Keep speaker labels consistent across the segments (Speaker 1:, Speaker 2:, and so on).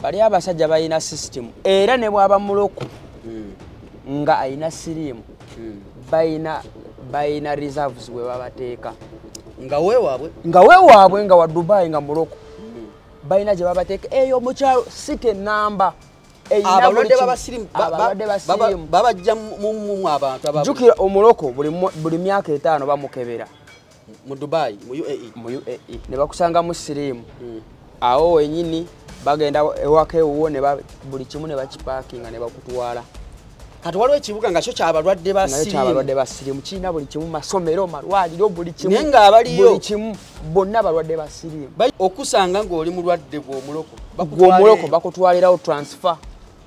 Speaker 1: Bali abasajja balina system era ne bwaba muloko nga ayina siriimu, balina reserves we babateeka.
Speaker 2: Nga weewaabwe?
Speaker 1: Nga weewaabwe, nga wa Dubai, nga muloko, balina gye babateeka eyo mukyalo city namba.
Speaker 2: Abalwadde babasirimu babajja mu abantu aba
Speaker 1: Jjukira omuloko buli myaka 5 bamukebera.
Speaker 2: Mu Dubai, mu UAE.
Speaker 1: Mu UAE ne bakusanga mu siriimu awo wenyini, bagenda ewaka ewuwo ne buli kimu ne bakipaakinga ne bakutwala.
Speaker 2: Kati waliwo ekibuga nga kyo kyabalwadde ba
Speaker 1: Naye kyabalwadde ba siriimu, kirina buli kimu, masomero, malwaliro, buli kimu.
Speaker 2: Naye ng'abaliyo
Speaker 1: buli kimu, bonna balwadde ba siriimu.
Speaker 2: Okusanga ng'oli mulwadde gw'omuloko,
Speaker 1: gw'omuloko bakutwalirawo transfer,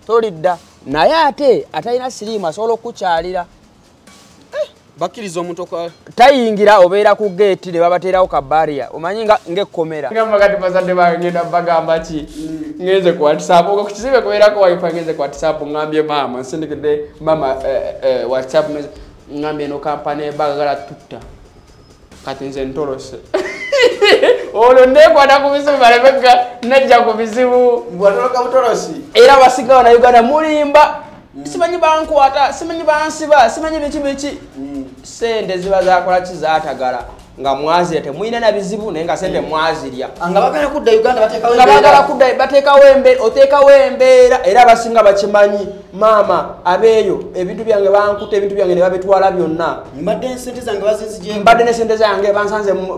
Speaker 1: tolidda. Naye ate atalina siriimu asobola okukyalira.
Speaker 2: Bakkiriza omuntu
Speaker 1: tayingira, obeera ku geeti ne babateerawo ka barrier, omanyi ng'ekkomera. Ngamba kati bazadde bange ngenda bagamba ki? Ngenze ku WhatsApp, ku kizibe kubeerako wifi, ngenze ku WhatsApp, ngambye maama, nsindikidde maama WhatsApp, ngambye eno kampani baagala tutta. Kati nze ntolose. Olwo neekwata ku bizibu baleme najja ku bizibu.
Speaker 2: Watoloka butolosi.
Speaker 1: Era basigala na Uganda mulimba. Simanyi bankwata, simanyi bansiba, simanyi biki biki. Sente ziba zakola ki zaatagala nga mwazirya, temulina na bizibu naye nga sente mwazirya.
Speaker 2: Nga baagala kudda Uganda bateekawo
Speaker 1: embeera. Nga baagala kudda bateekawo embeera, oteekawo embeera era abasinga bakimanyi. Maama abeeyo ebintu byange bankuta, ebintu byange ne babitwala byonna.
Speaker 2: Mbadde ensente zange bazinzigyeko.
Speaker 1: Mbadde n'ensente zange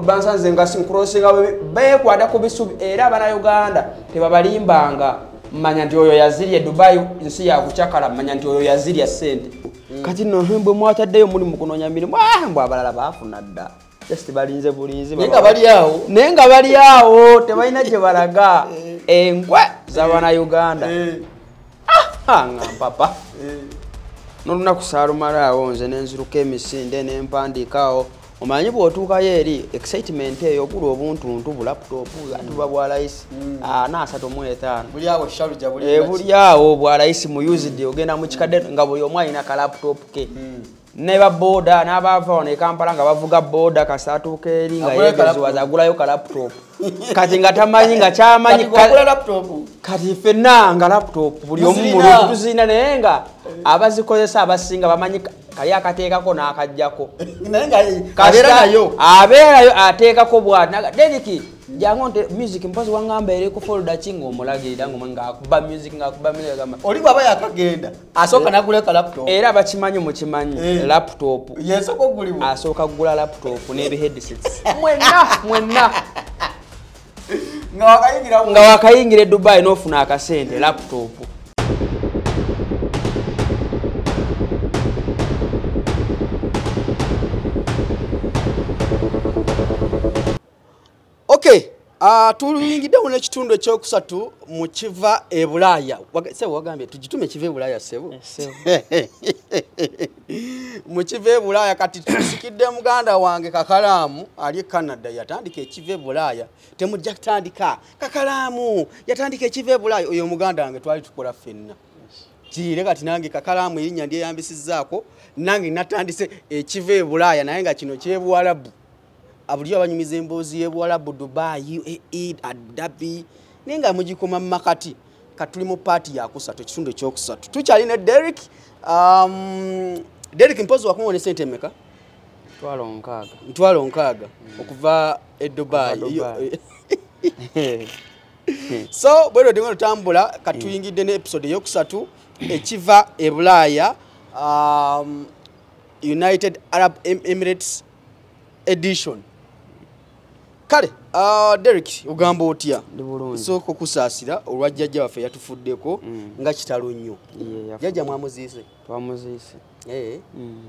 Speaker 1: bansanze nga sincrossinga, beekwata ku bisubi era Abannayuganda tebabalimbanga. Manya nti oyo yazirya Dubai nsi ya kucakala, manya nti oyo yazirya ssente. Kati nno bwe mwataddeyo muli mu kunoonya mirimu, mbwe abalala baafuna dda. Just balinze bulinzi.
Speaker 2: Naye nga bali awo.
Speaker 1: Naye nga bali awo, tebalina gye balaga. Engwe z'Abannayuganda. Nga mpapa. N'olunaku saalumala awo nze ne nziruka emisinde ne mpandiika awo. Omanyi bw'otuukayo eri excitement eyo ogula obuntuntu bu laptop atuba bwa layisi 435.
Speaker 2: Buli awo Sharjah buli
Speaker 1: buli awo bwa layisi mu used, ogenda mu kikadde nga buli omu alina ka laptop ke. Ne ba boda n'abaava wano e Kampala nga bavuga boda kasita atuuka eri nga yeegeziwaza agulayo ka laptop. Kati nga tamanyi nga kyamanyi kati ffenna nga laptop buli omu mulungi tuzirina, naye nga abazikozesa abasinga bamanyi kali akateekako n'akaggyako. Abeerayo ateekako bw'ati. Deriki jangu nte music mpozi wangamba eri ku folder ki ng'omulagirira ng'akuba music ng'akuba music agamba.
Speaker 2: Oli bw'aba yakagenda asooka n'agula ka laptop.
Speaker 1: Era bakimanyi mukimanyi laptop.
Speaker 2: Yesooka okugulibwa.
Speaker 1: Asooka kugula laptop n'ebi headsets. Mwenna mwenna. Nga wakayingira e Dubai n'ofuna akasente laptop.
Speaker 2: Okay, tuluyingiddewo n'ekitundu ekyokusatu mu kiva e Bulaaya. Ssebo wagambye tugitume kiva e Bulaaya ssebo. Mu kiva e Bulaaya kati tusikidde muganda wange Kakalaamu ali e Canada yatandika ekiva e Bulaaya. Temujja kutandika Kakalaamu yatandika ekiva e Bulaaya. Oyo muganda wange twali tukola ffenna. Kiire kati nange Kakalaamu erinnya ndyeyambisizzaako nange natandise ekiva e Bulaaya naye nga kino ky'Ebuwalabu. Abulijjo abanyumiza emboozi y'Ebuwalabu, Dubai, UAE, Abu Dhabi, naye nga mugikoma mu makati. Kati tuli mu paati yakusatu, ekitundu ekyokusatu. Tukyali ne Derrick. Derrick mpozi wakumawo ne ssente mmeka?
Speaker 1: 60.
Speaker 2: 60 okuva e Dubai. So bwe lwo tutambula kati tuyingidde ne episode eyokusatu ekiva e Bulaaya, United Arab Emirates edition. Kale, Derrick, ogamba otya? Nsooka okusaasira olwa jjajja waffe yatufuddeko nga kitalo nnyo. Jjajja mwamuziise?
Speaker 1: Twamuziise.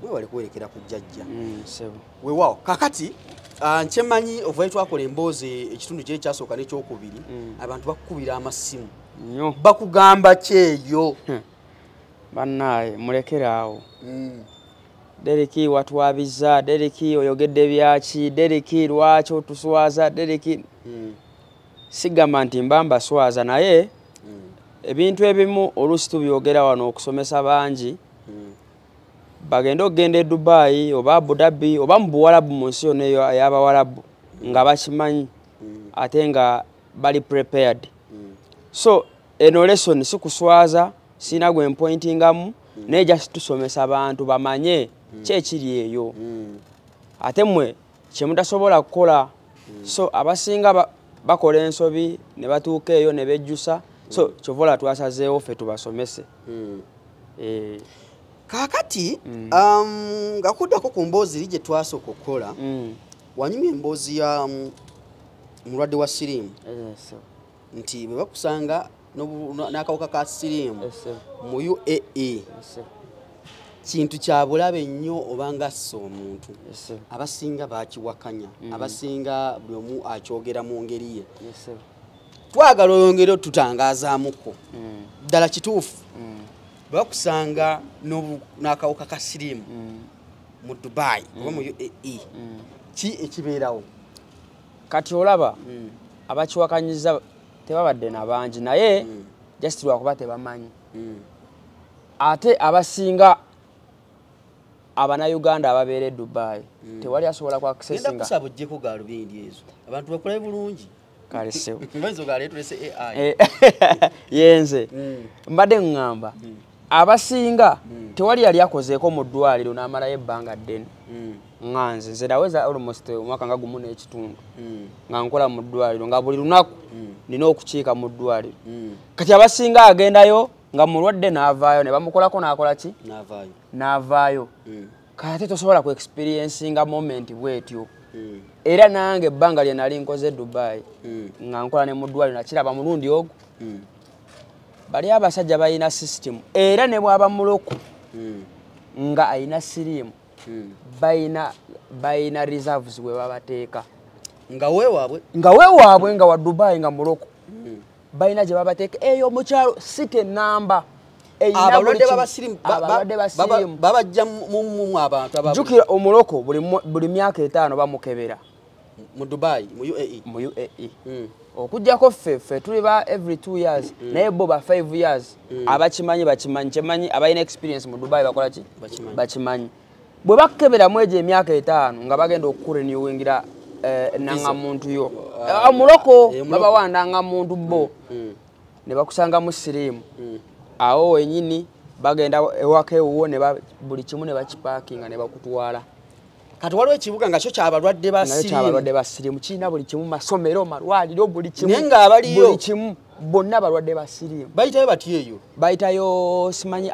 Speaker 2: Mwewale kuwerekera ku jjajja. Weewaawo, kakati nkyemanyi okuva lwe twakola emboozi ekitundu kye ekyasooka n'ekyokubiri, abantu bakukubira amasimu. Bakugamba ki eyo?
Speaker 1: Bannaaye, mulekere awo. Derrick watwabiza, Derrick oyogedde byaki, Derrick lwaki otuswaza, Derrick sigamba nti mba mbaswaza naye ebintu ebimu oluusi tubyogera wano okusomesa bangi bagende okugenda e Dubai oba Abu Dhabi oba mu Buwalabu mu nsi yonna eyo ey'Abawalabu nga bakimanyi ate nga bali prepared. So Eno lesson si kuswaza, sina gwe mpointingamu, naye just tusomesa abantu bamanye ki ekiri eyo. Ate mmwe kye mutasobola kukola. So abasinga bakola ensobi ne batuuka eyo ne bejjusa. So kyova olaba twasazeewo ffe tubasomese.
Speaker 2: Kaakati nga kuddako ku mboozi eri gye twasooka okukola, wanyumya emboozi ya mulwadde wa siriimu nti bwe bakusanga n'akawuka ka siriimu mu UAE kintu kya bulabe nnyo obanga assa omuntu. Abasinga bakiwakanya, abasinga buli omu akyogera mu ngeri ye. Twagala oyongere otutangazaamuko ddala kituufu bakusanga n'akawuka ka siriimu mu Dubai oba mu UAE, ki ekibeerawo?
Speaker 1: Kati olaba abakiwakanyiza tebabadde na bangi, naye just lwakuba tebamanyi. Ate abasinga Abannayuganda ababeera e Dubai tewali asobola ku accessinga.
Speaker 2: Ngenda kusaba oggyeko gaalubindi ezo abantu bakulabe bulungi.
Speaker 1: Kale ssebo.
Speaker 2: Mbanza ogaleete tulese AI.
Speaker 1: Yenze mbadde ŋŋamba abasinga tewali yali akozeeko mu ddwaliro n'amalayo ebbanga ddene. Nga nze naweza almost omwaka nga 1.5 nga nkola mu ddwaliro, nga buli lunaku nina okukiika mu ddwaliro. Kati abasinga agendayo nga mulwadde n'avaayo ne bamukolako n'akola ki?
Speaker 2: N'avaayo.
Speaker 1: N'avaayo. Kati ate tosobola ku experiencinga moment bw'etyo. Era nange ebbanga lye nali nkoze Dubai nga nkola ne mu ddwaliro nakiraba mulundi ogwo. Bali abasajja balina system, era ne bw'aba muloko nga ayina siriimu, balina reserves we babateeka.
Speaker 2: Nga weewaabwe?
Speaker 1: Nga weewaabwe, nga wa Dubai, nga muloko. Balina gye babateeka eyo mu kyalo city namba.
Speaker 2: Abalwadde b'abasiriimu babajja mu abantu aba.
Speaker 1: Jjukira omuloko buli myaka 5 bamukebera.
Speaker 2: Mu Dubai, mu UAE.
Speaker 1: Mu UAE. Okuggyako ffe tuli ba every 2 years, naye bo ba 5 years. Abakimanyi bakimanyi, kyemanyi abalina experience mu Dubai bakola ki? Bakimanyi. Bwe bakukeberamu egyo emyaka 5 nga bagenda okurenewingira nangamuntu yo. Omuloko babawa ndangamuntu bo. Ne bakusangamu siriimu. Awo wennyini bagenda ewaka ewuwo ne buli kimu ne bakipaakinga ne bakutwala.
Speaker 2: Kati waliwo ekibuga nga kyo ky'abalwadde ba siriimu.
Speaker 1: Ky'abalwadde ba siriimu kirina buli kimu, masomero, malwaliro, buli kimu.
Speaker 2: Naye ng'abaliyo.
Speaker 1: Buli kimu, bonna abalwadde ba siriimu.
Speaker 2: Bayitayo batya eyo?
Speaker 1: Bayitayo simanyi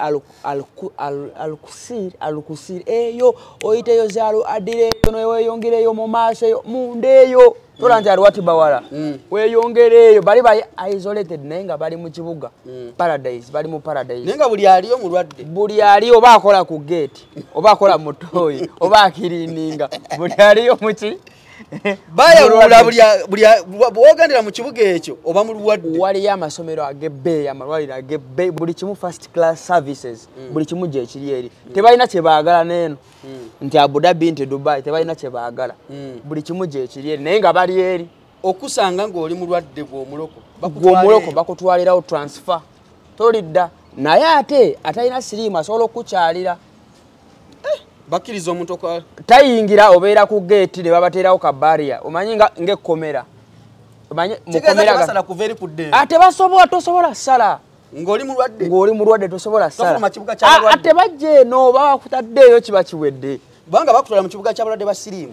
Speaker 1: Alukusir eyo, oyiteyo Zaalu Adire eyo, neweeyongereyo mu maaso eyo, munda eyo. Tola nti aliwati bawala. Weeyongereyo, bali bali isolated naye nga bali mu kibuga. Paradise, bali mu paradise.
Speaker 2: Naye nga buli aliyo mulwadde.
Speaker 1: Buli aliyo oba akola ku gate, oba akola mu toyi, oba akirininga. Buli aliyo mu ki?
Speaker 2: Bayawula buli bw'ogendera mu kibuga ekyo oba mulwadde.
Speaker 1: Waliyo amasomero ag'ebbeeyi, amalwaliro ag'ebbeeyi, buli kimu first class services, buli kimu gye kiri eri. Tebalina kye baagala n'eno. Nti Abu Dhabi nti Dubai tebalina kye baagala. Buli kimu gye kiri eri naye nga bali eri.
Speaker 2: Okusanga ng'oli mulwadde gw'omuloko.
Speaker 1: Gw'omuloko bakutwalirawo transfer. Tolidda. Naye ate atalina siriimu asobola okukyalira.
Speaker 2: Bakkiriza omuntu
Speaker 1: tayingira obeera ku gate ne babateerawo ka barrier. Omanyi ng'ekkomera. Omanyi mu kkomera
Speaker 2: basala kuva eri ku ddembe.
Speaker 1: Ate basobola tosobola ssala.
Speaker 2: Ng'oli mulwadde.
Speaker 1: Ng'oli mulwadde tosobola ssala.
Speaker 2: Tofuluma kibuga ky'abalwadde.
Speaker 1: Ate bajja eno bakutaddeeyo kiba kiwedde.
Speaker 2: Kubanga bakutwala mu kibuga ky'abalwadde ba siriimu.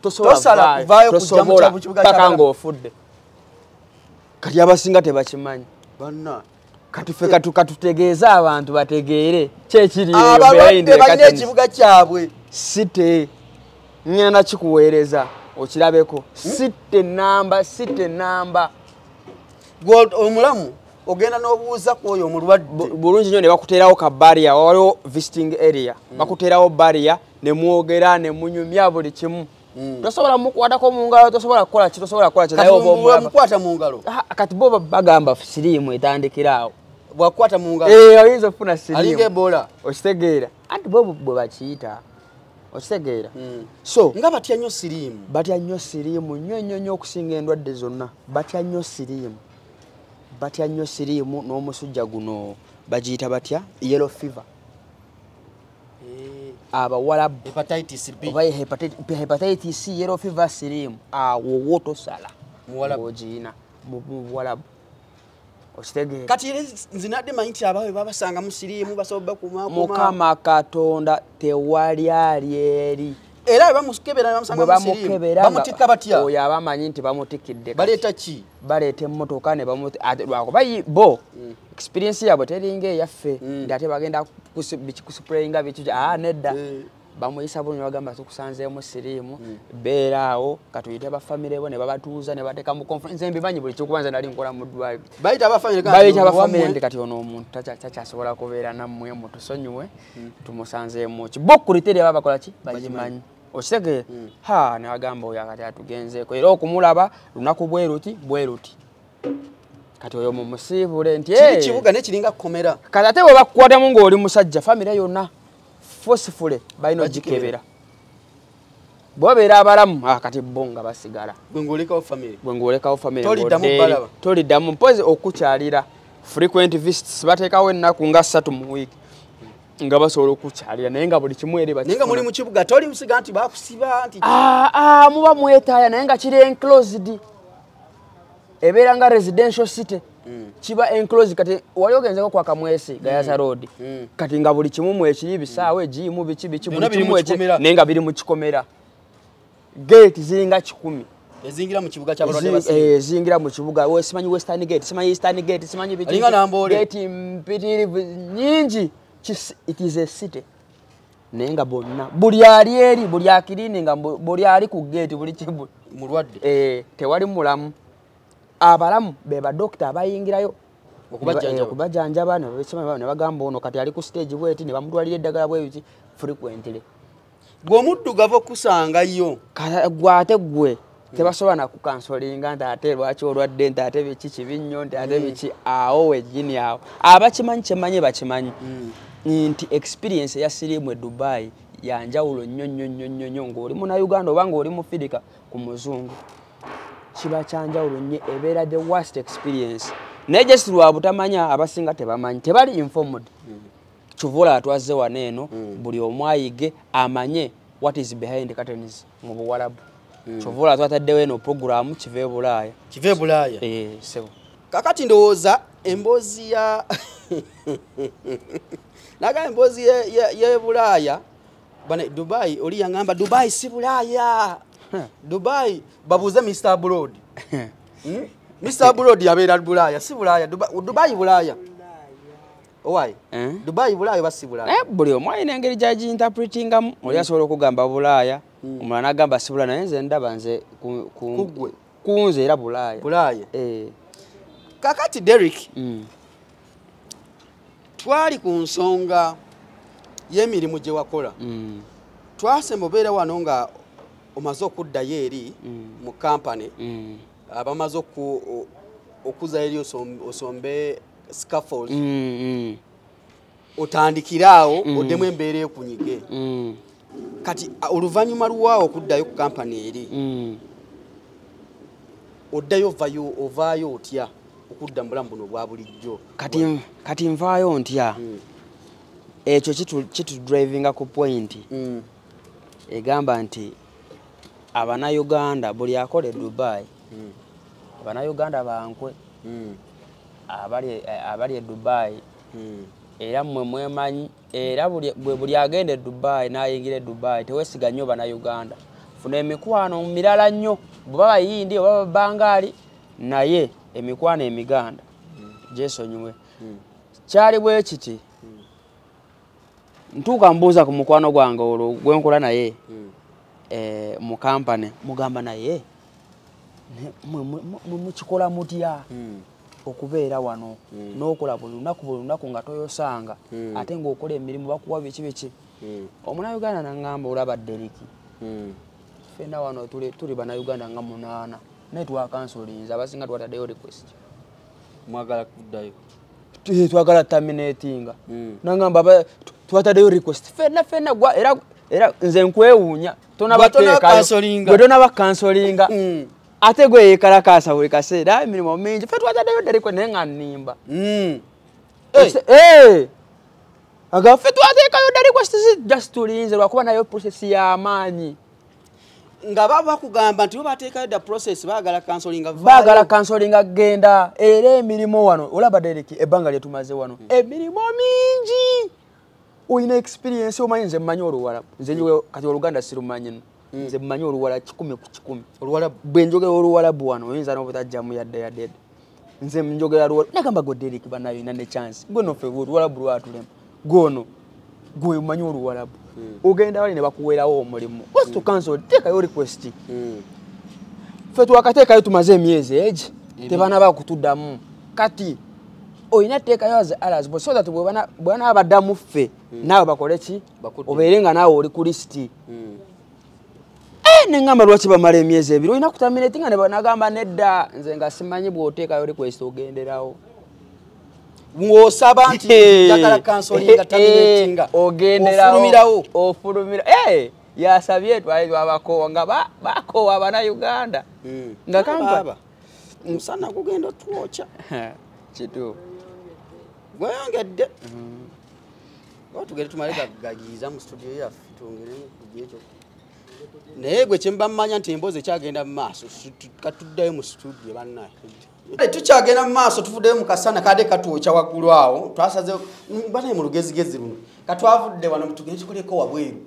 Speaker 1: Tosobola
Speaker 2: Tosala kuvaayo kujja mu kibuga
Speaker 1: paka
Speaker 2: ky'abalwadde.
Speaker 1: Ng'ofudde. Kati abasinga tebakimanyi.
Speaker 2: Banna.
Speaker 1: Kati ffe katutegeeze abantu bategeere ki ekiri eyo
Speaker 2: Abalwadde
Speaker 1: behind the
Speaker 2: balina
Speaker 1: curtains.
Speaker 2: ekibuga kyabwe.
Speaker 1: Site ngenda kikuweereza okirabeko. Site namba, site namba.
Speaker 2: Gwe omulamu ogenda n'obuuza ku oyo omulwadde.
Speaker 1: Bulungi nnyo ne bakuteerawo ka barrier, waliwo visiting area. Bakuteerawo barrier ne mwogera ne munyumya buli kimu. Tosobola mukwatako mu ngalo, tosobola kukola ki, tosobola kukola ki, naye
Speaker 2: Kati
Speaker 1: oba omulaba.
Speaker 2: mukwata mu ngalo.
Speaker 1: Kati bo bagamba siriimu etandikira awo.
Speaker 2: Bw'akukwata mu ngalo.
Speaker 1: Oyinza okufuna siriimu.
Speaker 2: Alinga Ebola.
Speaker 1: Okitegeera. Anti bo bwe bakiyita. Okitegeera. So,
Speaker 2: nga batya nnyo siriimu.
Speaker 1: Batya nnyo siriimu nnyo nnyo nnyo okusinga endwadde zonna. Batya nnyo siriimu. Batya nnyo siriimu n'omusujja guno bagiyita batya? Yellow fever. Abawalabu.
Speaker 2: Hepatitis B.
Speaker 1: Oba hepatitis C, yellow fever, siriimu. Awo wo tosala.
Speaker 2: Muwalabu.
Speaker 1: Ng'ogiyina mu Buwalabu. Okitegeera?
Speaker 2: Kati nze nadde manyi nti abawe babasanga mu siriimu basobola bakuma.
Speaker 1: Mukama Katonda, tewali ali eri.
Speaker 2: Era bamukebera bamusanga mu siriimu, bamutikka batya?
Speaker 1: Oyo abamanyi nti bamutikidde.
Speaker 2: Baleeta ki?
Speaker 1: Baleeta emmotoka ne lwakuba bo experience yaabwe teringa eyaffe, nti ate bagenda kusprayinga biki, nedda. Bamuyisa bulungi, bagamba tukusanzeemu siriimu, beera awo katuyite bafamire bo, ne babatuuza ne bateeka mu conference. Nze mbimanyi buli kikuba, nze nali nkola mu ddwaliro.
Speaker 2: Bayita abafamire?
Speaker 1: Bayita abafamire nti kati ono omuntu takyasobola kubeera nammwe, mutusonyiwe, tumusanzeemu ki. Bo criteria baba bakola ki, bagimanyi. Okitegeera? Ha, ne bagamba oyo kati atugenzeeko, era okumulaba lunaku bwe ruti bwe ruti, kati oyo mumusiibule nti
Speaker 2: kiri kibuga naye kiringa kkomera.
Speaker 1: Kati ate bwe bakukwatamu ng'oli musajja, famire yonna forcefully balina ogikebera. Bwe babeera abalamu, kati bo nga basigala.
Speaker 2: Gwe ng'olekawo famire.
Speaker 1: Bwe ng'olekawo famire.
Speaker 2: Toliddamu
Speaker 1: ng'odda eri.
Speaker 2: balaba.
Speaker 1: Toliddamu, mpozi okukyalira frequent visits, bateekawo ennaku nga 3 mu wiiki nga basobola okukyalira, naye nga buli kimu eri
Speaker 2: Naye nga muli
Speaker 1: bakifuna.
Speaker 2: mu kibuga, toli musiga nti bakusiba nti
Speaker 1: Muba mwetaaya, naye nga kiri enclosed, ebeera nga residential city, kiba enclosed. Kati wali ogenzeko kwa Kamwesi, Gayaza Road? Kati nga buli kimu mwekiri, ebisaawe, giimu, biki biki,
Speaker 2: Byonna
Speaker 1: buli
Speaker 2: biri
Speaker 1: kimu
Speaker 2: mu
Speaker 1: ekiri,
Speaker 2: kikomera.
Speaker 1: naye nga biri mu kikomera. Gate ziringa 100.
Speaker 2: Ezingira mu kibuga ky'abalwadde basibe.
Speaker 1: Zingira mu kibuga. We simanyi Western Gate, simanyi Eastern Gate, simanyi biki.
Speaker 2: Alinga Namboole.
Speaker 1: Gate mpitirivu nyingi. It is a city, naye nga bonna buli ali eri, buli akirini, nga buli ali ku gate, buli kibu
Speaker 2: Mulwadde.
Speaker 1: Tewali mulamu. Abalamu be badokita abayingirayo
Speaker 2: Okubajjanjaba.
Speaker 1: Okubajanjaba, ne babisoma, ne bagamba ono kati ali ku stage bweti, ne bamutwalira eddagala bwebiti frequently.
Speaker 2: Gwe omuddugavu okusangayo.
Speaker 1: Gwe ate gwe tebasobola nakucounselinga nti ate lwaki olwadde, nti ate biki kibi nnyo, nti ate biki. Awo wejjini awo abakimanyi kyemanyi bakimanyi nti experience eya siriimu e Dubai yanjawulo nnyo nnyo nnyo nnyo nnyo ng'oli Munauganda oba ng'oli Mufirika ku muzungu. Kiba kyanjawulo nnyo, ebeera the worst experience, naye just lwa butamanya, abasinga tebamanyi, tebali informed. Kyova olaba twazze wano eno, buli omu ayige, amanye what is behind curtains mu Buwalabu. Kyova olaba twataddewo eno programu Kiva e Bulaaya.
Speaker 2: Kiva e Bulaaya.
Speaker 1: Sebo.
Speaker 2: Kakati ndowooza emboozi ya naga emboozi ye Bulaaya bane Dubai, oli yaŋŋamba Dubai si Bulaaya. Dubai babuuze Mr Abroad. Mr Abroad yabeera Bulaaya, si Bulaaya. Dubai Bulaaya owaayi?
Speaker 1: Eh?
Speaker 2: Dubai Bulaaya oba si Bulaaya?
Speaker 1: Naye buli omu alina engeri gyagiinterpretingamu. Oli asobola okugamba Bulaaya, omulala n'agamba si Bulaaya, naye nze ndaba nze
Speaker 2: Kuggwe.
Speaker 1: Kunze era Bulaaya.
Speaker 2: Bulaaya.
Speaker 1: Eh.
Speaker 2: Kakati Derek, twali ku nsonga y'emirimu gye wakola. Twasemba obeera wano nga omaze okuddayo eri mu kampany, abamaze okuza eri osombe scaffold, otandikire awo, oddemu embeera ekunyige. Kati oluvannyuma lwawo okuddayo ku kampany eri, oddayo ovayo, ovaayo otya okudda mu bulamu buno obwa bulijjo?
Speaker 1: Kati nvaayo ntya? Ekyo kitudrivinga ku point egamba nti Abannayuganda buli akola e Dubai, Abannayuganda bankwe abali e Dubai, era mmwe mwemanyi, era buli agenda e Dubai n'ayingira e Dubai, teweesiga nnyo Bannayuganda. Funa emikwano mirala nnyo, bwe Bayindi oba Babangaali, naye emikwano emiganda gyesonyiwe. Kyali bwe kiti, ntuuka mbuuza ku mukwano gwange olwo gwenkola naye mu kampani, mugamba naye mwe mukikola mutya okubeera wano n'okola buli lunaku, buli lunaku nga toyosanga, ate ng'okola emirimu bakuwa biki biki? Omunauganda naŋŋamba, olaba Deriki, ffenna wano tuli Bannayuganda nga munaana, naye twakansolinza, abasinga twataddeyo request.
Speaker 2: Mwagala kuddayo?
Speaker 1: Twagala terminatinga. Nangamba twataddeyo request ffenna ffenna era nze nkwewuunya.
Speaker 2: Gwe tonakansolinga.
Speaker 1: Gwe tonabakansolinga, ate gwe yeekalakaasa buli kaseera, emirimu mingi, ffe twataddeyo dda request, naye nga nnimba.
Speaker 2: Hey.
Speaker 1: Aga ffe twateekayo dda request, just tulinze lwakuba nayo process y'amaanyi.
Speaker 2: Nga baba bakugamba nti bo bateekayo the process, baagala cancelinga.
Speaker 1: Baagala cancelinga genda. Era emirimu wano olaba Derek, ebbanga lye tumaze wano, emirimu mingi. Olina experience, omanyi nze mmanyi Oluwalabu. Nze njoge kati Oluganda sirumanyi nno. Nze mmanyi Oluwala 100 ku 100.
Speaker 2: Oluwalabu.
Speaker 1: Bwe njogera Oluwalabu wano oyinza n'obutajjamu yadde yadde. Nze njogera Oluwalabu. Nagamba gwe Derek bannayo olina ne chance. Gwe nno ffe Oluwalabu lwatulema. Gwe gwe omanyi Oluwalabu. Ogenda wali ne bakuweerawo omulimu. What's to cancel? Teekayo request. Ffe twakateekayo tumaze emyezi egi. Tebanaba kutuddamu. Kati olina teekayo as others, but so that bwe banaabaddamu ffe naawe bakole ki? Obeere nga naawe oli ku lisiti. Neŋŋamba lwaki bamala emyezi 2 olina kutaminate nga ne banagamba nedda, nze nga simanyi bw'oteekayo request ogenderawo.
Speaker 2: Ng'osaba nti njagala cancelinga, terminatinga.
Speaker 1: Ogenderawo. Ofulumirawo. Yasabye twali twabakoowa nga bakoowa Bannayuganda. Nga kampani.
Speaker 2: Omusana gugenda twokya.
Speaker 1: Kituufu.
Speaker 2: Gweyongedde. Oba tugende tumale gagiiza mu studio yaffe twongeremu ku ekyo. Naye gwe kye mba mmanya nti emboozi ekyagenda mu maaso, katuddayo mu studio bannaye. Tukyagenda mu maaso, tuvuddeyo mu kasana kadde katwokya waggulu awo. Twasaze bannaye mu lugezigezi luno. Katwavudde wano tugende tukoleko wabweru.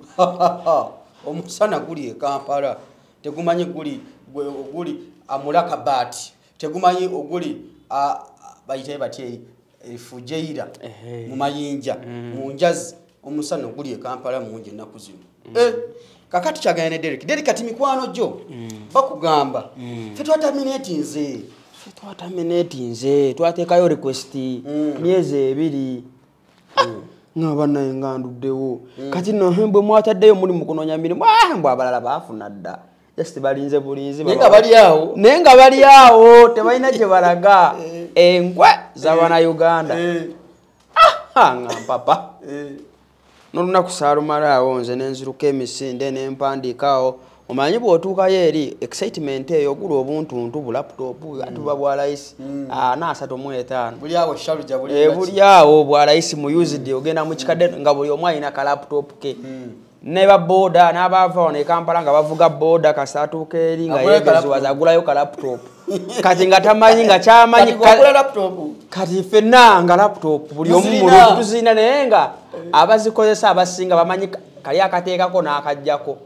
Speaker 2: Omusana guli e Kampala, tegumanyi guli amulaka baati, tegumanyi oguli bayitayo batya Fujairah mu mayinja, mu njazi. Omusana guli e Kampala mungi ennaku zino. Kakati kyagenda ne Derek. Derek kati mikwano gyo bakugamba ffe twataminate nze.
Speaker 1: Ffe twataminate nze, twateekayo request myezi 2. Nga bannaye nga nduddewo. Kati nno bwe mwataddeyo muli mu kunoonya mirimu, mbwe abalala baafuna dda. Just balinze bulinzi.
Speaker 2: Naye nga bali awo.
Speaker 1: Naye nga bali awo, tebalina gye balaga. Enkwe z'Abannayuganda. Nga mpapa. N'olunaku saalumala awo nze ne nziruka emisinde ne mpandiikaawo. Omanyi bw'otuukayo eri excitement eyo ogula obuntuntu bu laptop atuba bwa layisi 435.
Speaker 2: Buli awo Sharjah buli
Speaker 1: buli awo bwa layisi mu used ogenda mu kikadde nga buli omu alina ka laptop ke. Ne ba boda n'abaava wano e Kampala nga bavuga boda kasita atuuka eri nga yeegeziwaza agulayo ka laptop. Kati nga tamanyi nga kyamanyi kati ffenna nga laptop buli omu mulungi tuzirina, naye nga abazikozesa abasinga bamanyi kali akateekako n'akaggyako.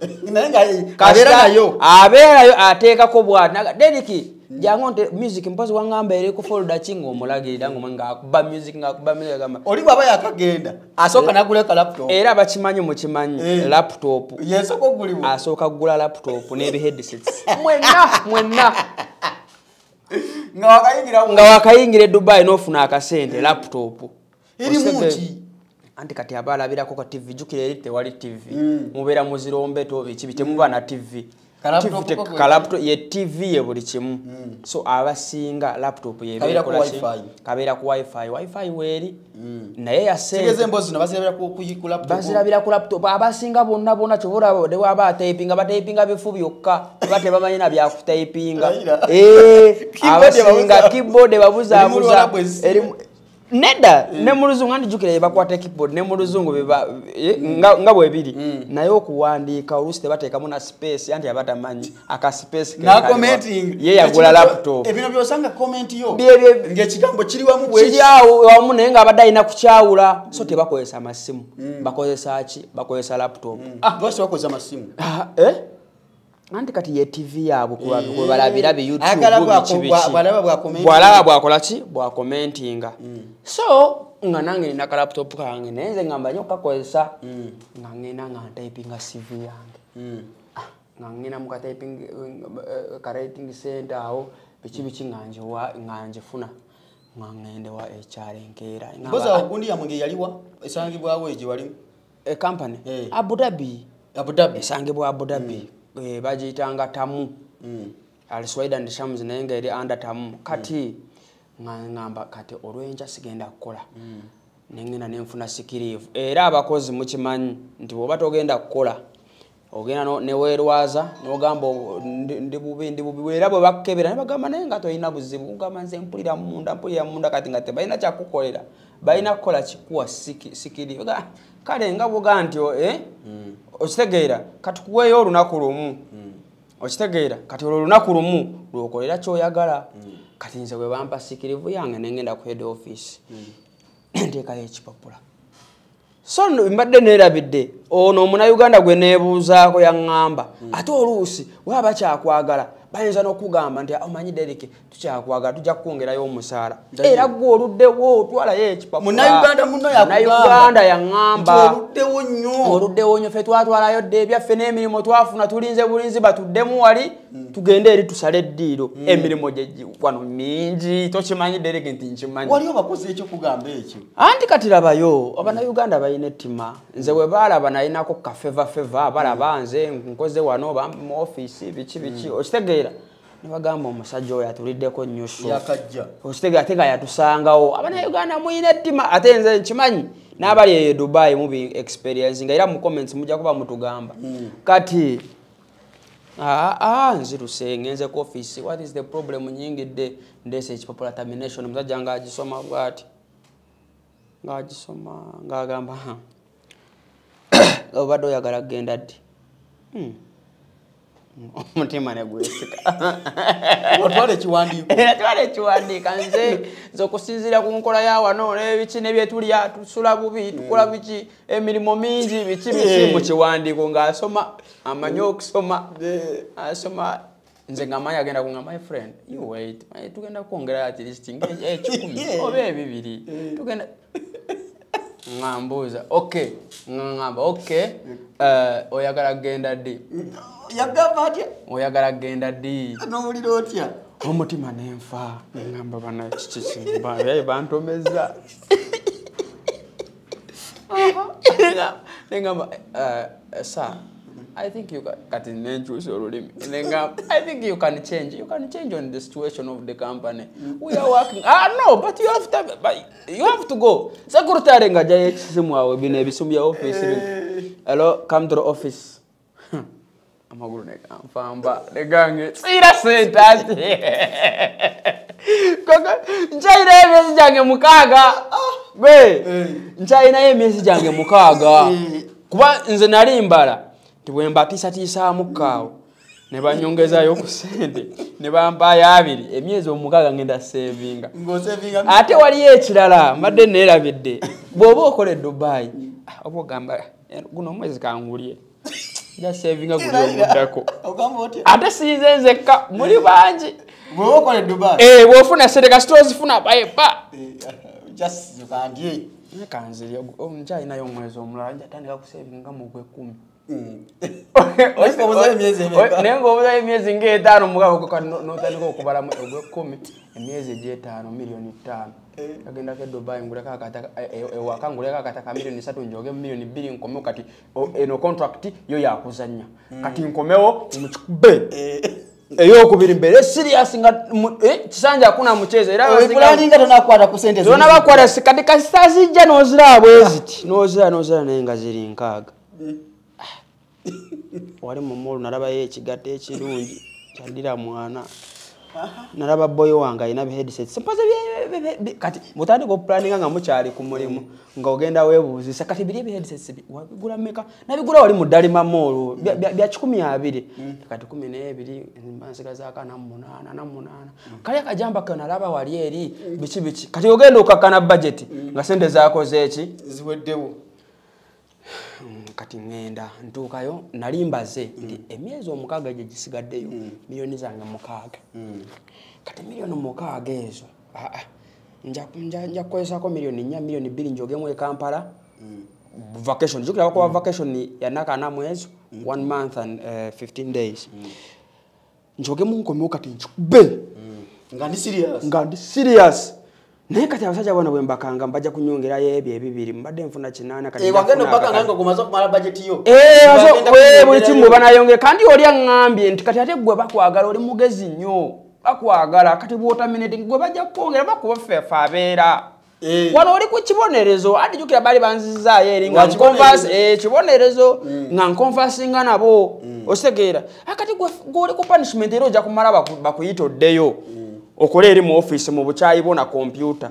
Speaker 1: Abeerayo ateekako bw'ati. Derek jangu nte music mpozi waŋŋamba eri ku folder ki ng'omulagirira ng'akuba music ng'akuba music agamba.
Speaker 2: Oli bw'aba yakagenda asooka n'agulayo ka laptop.
Speaker 1: Era bakimanyi mukimanyi laptop.
Speaker 2: Yesooka okugulibwa.
Speaker 1: Asooka kugula laptop n'ebi headsets. Mwenna mwenna. Nga wakayingira e Dubai n'ofuna akasente laptop.
Speaker 2: Erimu ki?
Speaker 1: Anti kati aba alabirako ka TV, jjukira eri tewali TV. Mubeera mu zirombeto biki temuba na TV. Ka ye TV ye buli kimu. So abasinga laptop ye kabeera ku wifi. Wifi weeri. Naye ya sente.
Speaker 2: Sigeze emboozi zino bazirabira ku laptop.
Speaker 1: Bazirabira ku laptop. Abasinga bonna bonna kyova olaba ne bw'aba atayipinga batayipinga bifu byokka. Baba tebamanyi na bya kutayipinga. Abasinga keyboard babuzaabuza. Nedda ne mu Luzungu anti jjukira bakwata keyboard ne mu Luzungu nga bwe biri. Naye okuwandiika oluusi tebateekamu na space anti abatamanyi aka space
Speaker 2: na commenting.
Speaker 1: Ye yagula laptop.
Speaker 2: Ebino by'osanga comment yo ng'ekigambo kiri wamu bwe
Speaker 1: kiri awo wamu naye ng'abadde alina kukyawula. So tebakozesa masimu. Bakozesa ki? Bakozesa laptop.
Speaker 2: Lwaki bakozesa masimu?
Speaker 1: Anti kati ye TV yaabwe kwe balabira bi YouTube biki biki.
Speaker 2: Bw'alaba
Speaker 1: bw'akola ki? Bw'akomentinga. So nga nange nina ka laptop kange naye nze ngamba nnyo okukakozesa. Nga ngenda nga ntypinga CV yange. Nga ngenda mu ka typing ka writing center awo biki biki nga njifuna. Nga ngende wa HR enkeera.
Speaker 2: Mpozi awo gundi yammwe yaliwa esangibwawo egyo walimu?
Speaker 1: E company? Abu Dhabi.
Speaker 2: Abu Dhabi.
Speaker 1: Esangibwa Abu Dhabi. Bagiyitanga Tamu. Al Suwaida and Shams naye nga eri under Tamu. Kati nga ngamba kati olw'enkya sigenda kukola. Ne ngenda ne nfuna sick leave. Era abakozi mukimanyi nti bw'oba togenda kukola ogenda ne weerwaza n'ogamba ndi bubi ndi bubi. Era bwe bakukebera ne bagamba naye nga tolina buzibu, ogamba nze mpulira munda mpulira munda kati nga tebalina kyakukolera. Balina kukola kikuwa sick leave. Kale nga bw'oga nti okitegeera katukuweeyo olunaku lumu. Okitegeera kati olwo olunaku lumu lwokolera kyoyagala. Kati nze bwe bampa sick leave yange nengenda ku head office, nteekayo ekipapula. So nno mbadde neerabidde ono omunnayuganda gwe neebuuzaako yaŋŋamba, ate oluusi waba bakyakwagala bayinza n'okugamba nti omanyi Derek tukyakwagala, tujja kukwongerayo omusaala, era gwe oluddewo otwalayo ekipapula.
Speaker 2: Munnayuganda munno yakugamba.
Speaker 1: Munnayuganda yaŋŋamba.
Speaker 2: Nti oluddewo nnyo.
Speaker 1: Oluddewo nnyo, ffe twatwalayo dda ebyaffe n'emirimu twafuna, tulinze bulinzi batuddemu wali tugende eri tusale eddiiro. Emirimu gye wano mingi, tokimanyi Derek nti nkimanyi.
Speaker 2: Waliwo bakozi ekyokugamba ekyo.
Speaker 1: Anti kati labayo Abannayuganda balina ettima. Nze bwe baalaba nalinako ka favour favour, balaba nze nkoze wano mu ofiisi biki biki, okitegeera ne bagamba omusajja oyo atuliddeko nnyo so.
Speaker 2: Yakajja.
Speaker 1: Okitegeera ate nga yatusangawo. Abannayuganda muyina ettima, ate nze nkimanyi n'abali eyo Dubai mubi experience nga era mu comments mujja kuba mutugamba. Kati nziruse ngenze ku office, what is the problem, nyingidde ndeese ekipapula termination, omusajja ng'agisoma bw'ati, ng'agisoma ng'agamba, ha, obadde oyagala kugenda ddi? Omutima ne gwesika.
Speaker 2: Watwala ekiwandiiko.
Speaker 1: Era twala ekiwandiika. Nze okusinziira ku nkola ya wano n'ebiki n'ebyetulya, tusula bubi, tukola biki, emirimu mingi, biki biki, mu kiwandiiko ng'asoma, amanyi okusoma, asoma. Nze ng'amanyi agenda kungamba, my friend, you wait, tugenda kwongera at least 1,000 oba 2,000. Tugenda ngambuuza, okay, ngamba, okay, oyagala kugenda ddi?
Speaker 2: Yagamba atya?
Speaker 1: Oyagala kugenda ddi?
Speaker 2: N'owulira otya?
Speaker 1: Omutima nenfa, ngamba bana kiki kimba, yaye bantomezza. Nengamba, sir, I think you can, kati nenkyusa olulimi. Nengamba, I think you can change. You can change on the situation of the company. We are working. No, but you have to, but you have to go. Secretary ng'ajjayo ekisimu awo, bino ebisimu bya office bino. Hello, come to the office. Amagulu ne ganfamba, ne gange, siira ssente ati. Koko, nkyalinayo emyezi gyange 6. Gwe, nkyalinayo emyezi gyange 6. Kuba nze nali mbala nti bwe mbatiisatiisaamu kaawo ne banyongezayo ku ssente ne bampaayo 2, emyezi 6 ngenda sevinga.
Speaker 2: Ng'osevinga.
Speaker 1: Ate waliyo ekirala mbadde neerabidde, bw'oba okola e Dubai, oba ogamba guno omwezi kangulye, nja sevinga guli oguddako.
Speaker 2: Ogamba otya?
Speaker 1: Ate sinze nzekka, muli bangi.
Speaker 2: Bw'oba okola e Dubai?
Speaker 1: Bw'ofuna ssente kasita ozifuna, baye pa.
Speaker 2: Just kandye.
Speaker 1: Naye kanzirye, nkyalinayo omwezi omulala, nja tandika kusevinga mu gw'ekkumi.
Speaker 2: Obuzayo emyezi emeka?
Speaker 1: Naye ng'obuzayo emyezi ng'etaano, mugabo gwe kati n'otandika okubalamu ogw'ekkumi, emyezi egy'etaano, miliyoni 5. Agendako e Dubai, nguleko akataka, ewaka nguleko akataka miliyoni 3, njoge miliyoni 2, nkomewo kati, eno contract yo yakuzannya. Kati nkomewo mukikube. Ey'okubiri mbeere serious nga kisanja hakuna mchezo. Era
Speaker 2: Oyo
Speaker 1: abasinga
Speaker 2: planning tonakwata ku ssente
Speaker 1: Tona
Speaker 2: ziri.
Speaker 1: bakwata kati kasita zijja n'oziraba bwe ziti. N'oziraba, n'oziraba naye nga ziri 6. Wali mu mall nalabayo ekigatto ekirungi kyaddira mwana. Nalaba boy wange alina bi headsets. Mpoze kati mutandika okuplanninga nga mukyali ku mulimu, nga ogenda weebuuzisa kati biri ebi headsets wabigula mmeka? Nabigula wali mu Dalima Mall, bya 120. Kati 12, mba nsigazaako 48, 48. Kali akajamba ke nalaba wali eri, biki biki. Kati ogenda okakkana budget nga ssente zaakoze eki?
Speaker 2: Ziweddewo.
Speaker 1: Kati ŋŋenda ntuukayo, nali mbaze nti emyezi 6 gye gisigaddeyo, miliyoni zange 6. Kati miliyoni 6 ezo, nja kukozesaako miliyoni 4, miliyoni 2 njogemu e Kampala. Vacation, jjukira bakuba vacation ya nnaku ana mu ezo, 1 month and 15 days. Njogemu nkomewo kati nkikube.
Speaker 2: Nga ndi serious.
Speaker 1: Nga ndi serious. Naye kati abasajja bano bwe mbakanga mbajja kunyongerayo ebyo ebibiri, mbadde nfuna 8 kati nja
Speaker 2: Wagenda
Speaker 1: kufuna
Speaker 2: obbakanga
Speaker 1: akakadde.
Speaker 2: nga omaze okumala budget yo. Bagenda
Speaker 1: Buli
Speaker 2: kunyongerayo.
Speaker 1: kimu banayongera. Kandi oli aŋŋambye nti kati ate ggwe bakwagala, oli mugezi nnyo. Bakwagala, kati bw'oterminating gwe bajja kukwongera, bakuba ffe ffe abeera. Wano oli ku kibonerezo, andi jjukira baali banzizaayo eri nga
Speaker 2: Wa kibonerezo.
Speaker 1: kibonerezo, nga nkonfasinga nabo. Okitegeera? Kati gwe oli ku punishment era ojja kumala bakuyita oddeyo. Okole eri mu office mu bukyayi bwo na kompyuta.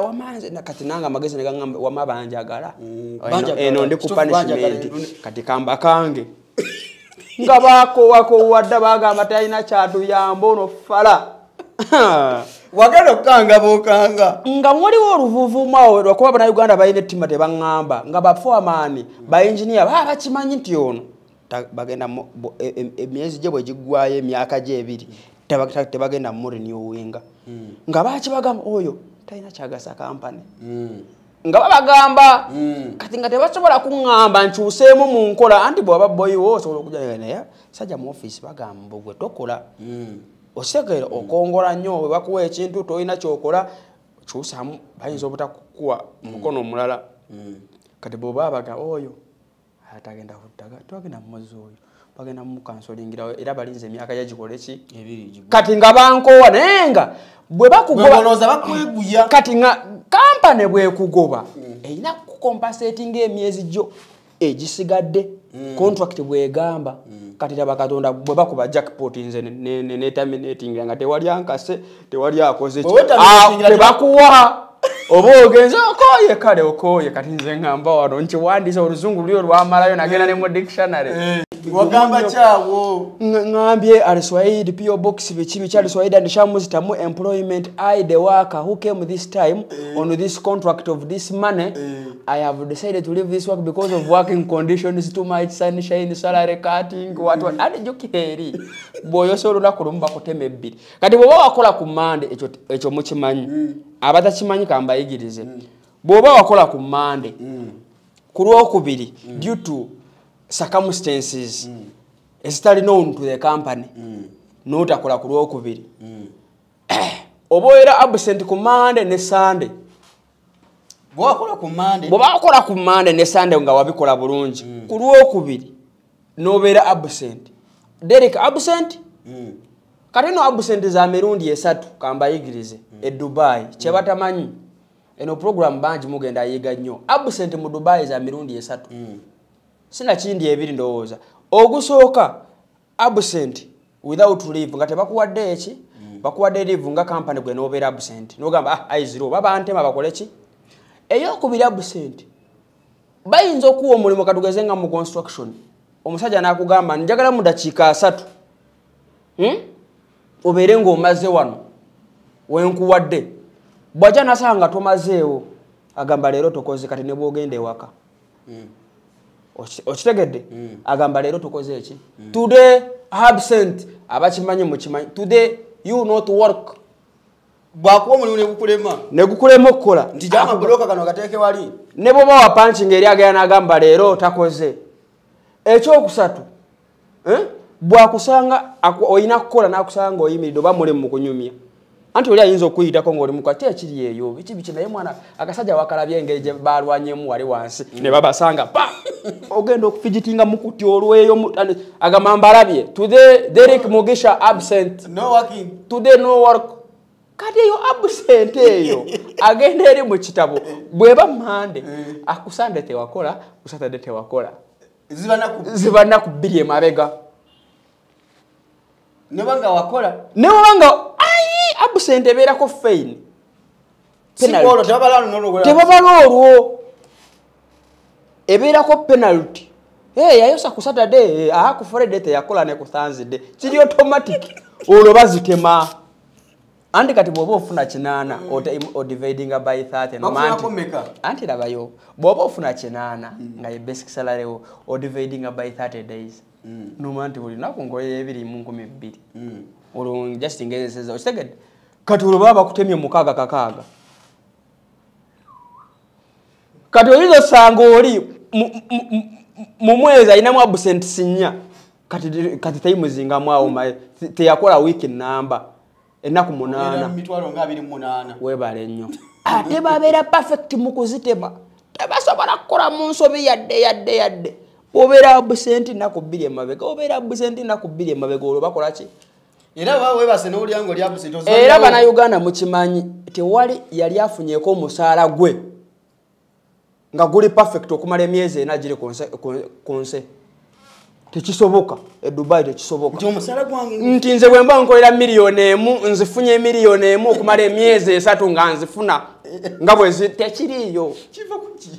Speaker 1: Wama nze, na kati nange amagezi ne gaŋŋamba, wama banjagala.
Speaker 2: Banjagala.
Speaker 1: Eno ndi ku
Speaker 2: Kituufu banjagala.
Speaker 1: punishment. Kati kamba kange. Nga bakowakowadda bagamba talina kyatuyamba ono fala.
Speaker 2: Wagenda okukanga bokanga.
Speaker 1: Nga waliwo oluvuuvuumo awo lwakuba Bannayuganda balina ettima tebaŋŋamba nga bafoamaani ba engineer baba bakimanyi nti ono bagenda emyezi gye bwe giggwayo emyaka gye ebiri tebagenda murenewinga. Nga bakibagamba oyo talina kyagasa kampani. Nga babagamba kati nga tebasobola kuŋŋamba nkyuseemu mu nkola anti bw'aba boyiwo osobola okujja naye sajja mu ofiisi bagamba gwe tokola. Osegeera okongola nnyo bwe bakuwa ekintu tolina kyokola kyusamu bayinza obutakukuwa mukono omulala. Kati bw'oba bagamba oyo atagenda kuddaga twagenda mumuzzi oyo bagenda mukansolingirawo era balinze emyaka gye gikole ki kati nga bankoowa naye nga bwe bakugoba
Speaker 2: bakweguya
Speaker 1: kati nga kampani bwekugoba erina kukompensatinga emyezi gyo egisigadde contract bwegamba. Kati laba Katonda bwe bakuba jackpot nze ne terminating nga tewali ankase tewali akoze tebakuwa oba ogenze okoye kale okoye kati nze ngamba wano nkiwandiisa oluzungu lulyo lwamalayo nagenda ne mu dictionary.
Speaker 2: Wagamba kyawo
Speaker 1: ngambye Al-Swaid PO Box biki biki Al-Swaid and Shamuzi Tamu employment I the worker who came this time on this contract of this money I have decided to leave this work because of working conditions, too much sunshine, salary cutting, what what. Ate jjukira eri bw'oyosa olunaku lumu bakutema ebbiri. Kati bw'oba wakola ku Mande ekyo mukimanyi abatakimanyi kambayigirize. Bw'oba wakola ku Mande ku Lwokubiri due to circumstances ezitali known to the company n'otakola ku Lwokubiri oba obeera absent ku Mande ne Sunday.
Speaker 2: Bw'okola ku Mande
Speaker 1: bw'oba wakola ku Mande ne Sunday nga wabikola bulungi ku Lwokubiri n'obeera absent. Derek absent kati no absent za mirundi esatu kambayigirize e Dubai kye batamanyi eno program bangi mugenda ayiga nnyo. Absent mu Dubai za mirundi esatu sina kindi ebiri ndowooza. Ogusooka absent without leave nga tebakuwadde eki bakuwadde leave nga company gwe n'obeera absent n'ogamba aiziro baba ntema bakole ki. Eyokubiri absent bayinza okuwa omulimu katugeze nga mu construction omusajja n'akugamba njagala mu dakiika 3 obeere ng'omaze wano wenkuwadde bw'ajja n'asanga tomazeewo agamba leero tokoze kati ne bw'ogenda ewaka. Okitegedde agamba leero tokoze eki today absent abakimanyi mukimanyi today you not work.
Speaker 2: Bwakuwa omulimu ne gukulema
Speaker 1: ne gukulema okukola
Speaker 2: nti jama buloka kano gateeke wali
Speaker 1: ne bw'oba wa punching eri agenda n'agamba leero takoze. Ekyokusatu bwakusanga olina kukola n'akusanga oyimiridde oba muli mu kunyumya anti oli ayinza okuyitako ng'oli muka ti ekiri eyo biki biki naye mwana akasajja wakalabye engeri gye balwanyemu wali wansi ne babasanga pa ogenda okufigitinga mukuti olweyo agamba mbalabye today Derek Mugisha absent
Speaker 2: no working
Speaker 1: today no work. Kati eyo absent eyo agenda eri mu kitabo bweba Mande akusande tewakola ku Saturday tewakola ziba nnaku bbiri emabega
Speaker 2: nebanga wakola
Speaker 1: nebanga ayi absent ebeerako fine tebabala olwo ebeerako penalty. Yayosa ku Saturday ku Friday teyakola ne ku Thursday kiri automatic olwo bazitema. Anti kati bw'oba ofuna 8 odividinga by 30 anti labayo bw'oba ofuna 8 nga ye basic salary wo odividinga by 30 days noma nti buli lunaku ngoye 2,200 olwo just ngezeseza okitegedde. Kati olwo baba bakutemye 6 6 kati oyinza osanga oli mu mwezi alinamu absent 4 kati teyimuzingamu awo teyakola wiiki namba ennaku 8 weebale nnyo. Ate babeera perfect mu kuzitema tebasobola kukola mu nsobi yadde yadde yadde. Obeera absent ennaku 2 emabega obeera absent ennaku 2 emabega olwo bakola ki?
Speaker 2: Era weebase n'olya ng'oli absent.
Speaker 1: Era Bannayuganda mukimanyi tewali yali afunyeeko omusaala gwe nga guli perfect okumala emyezi ena giri ku nsi. Tekisoboka e Dubai tekisoboka. Nti nze bwe mba nkolera 1 nzifunye 1 million okumala emyezi 3 nga nzifuna nga bwe tekiriiyo.
Speaker 2: Kiva ku ki?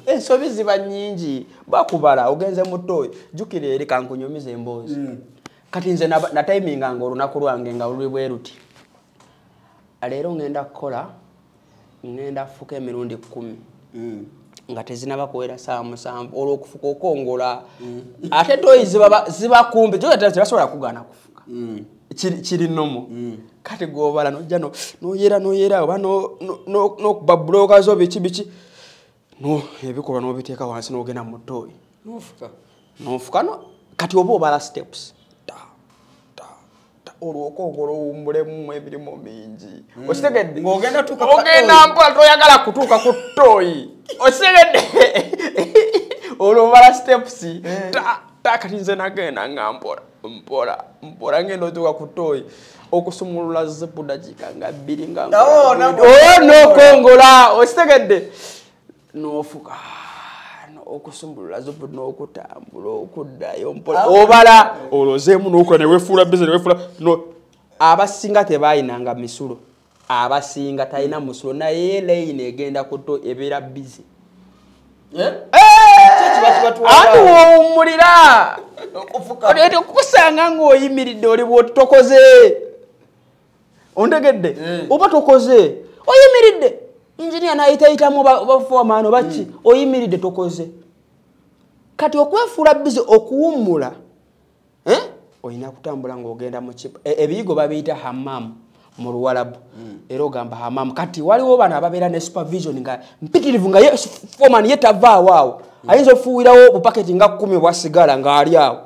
Speaker 1: Ensobi ziba nnyingi, bakubala ogenze mu ttooyi, jjukira eri kankunyumize emboozi. Kati nze natayiminganga olunaku lwange nga luli bwe luti. Leero ngenda kukola, ngenda kufuka emirundi 10. Nga tezinaba kuwera ssaawa 7 olw'okufuka okongola. Ate ttooyi ziba kumpi, tebasobola kugaana kufuka. Kiri nomo. Kati gw'obala n'ojja n'oyera oba n'okuba bbulooka zo biki biki. No, ebikolwa n'obiteeka wansi n'ogenda mu ttooyi.
Speaker 2: N'ofuka.
Speaker 1: N'ofuka no, kati oba obala steps. Ta, ta, ta, olwo okongola owummulemu emirimu mingi. Okitegedde?
Speaker 2: Ng'ogenda tuuka ku
Speaker 1: Ogenda
Speaker 2: ttooyi.
Speaker 1: mpola toyagala kutuuka ku ttooyi. Okitegedde? Olwo obala steps. Ta, ta, kati nze nagenda nga mpola, mpola, mpola ngenda otuuka ku ttooyi. Okusumulula zipu dakiika nga 2 nga
Speaker 2: Oh,
Speaker 1: nkola.
Speaker 2: nabwo.
Speaker 1: Oh, n'okongola. Okitegedde? N'ofuka, okusumbulula zipu n'okutambula okuddayo mpola. Obala olozeemu n'okola ne weefuula busy ne weefuula no. Abasinga tebaayinanga misulo, abasinga talina musulo, naye layini egenda ku tto ebeera busy. Anti w'owummulira.
Speaker 2: Okufuka.
Speaker 1: Oleeta okukusanga ng'oyimiridde oli bw'oti tokoze. Ontegedde? Oba tokoze, oyimiridde. Engineer n'ayitayitamu oba foreman oba ki, oyimiridde tokoze. Kati okwefuula busy okuwummula, Olina kutambula ng'ogenda mu kipa. Ebiyigo babiyita hammam mu Luwalabu. Era ogamba hammam. Kati waliwo bano ababeera ne supervision nga mpitirivu nga ye foreman ye tavaawo awo. Ayinza okufuuyirawo bupaketi nga 10 obwa sigala ng'ali awo.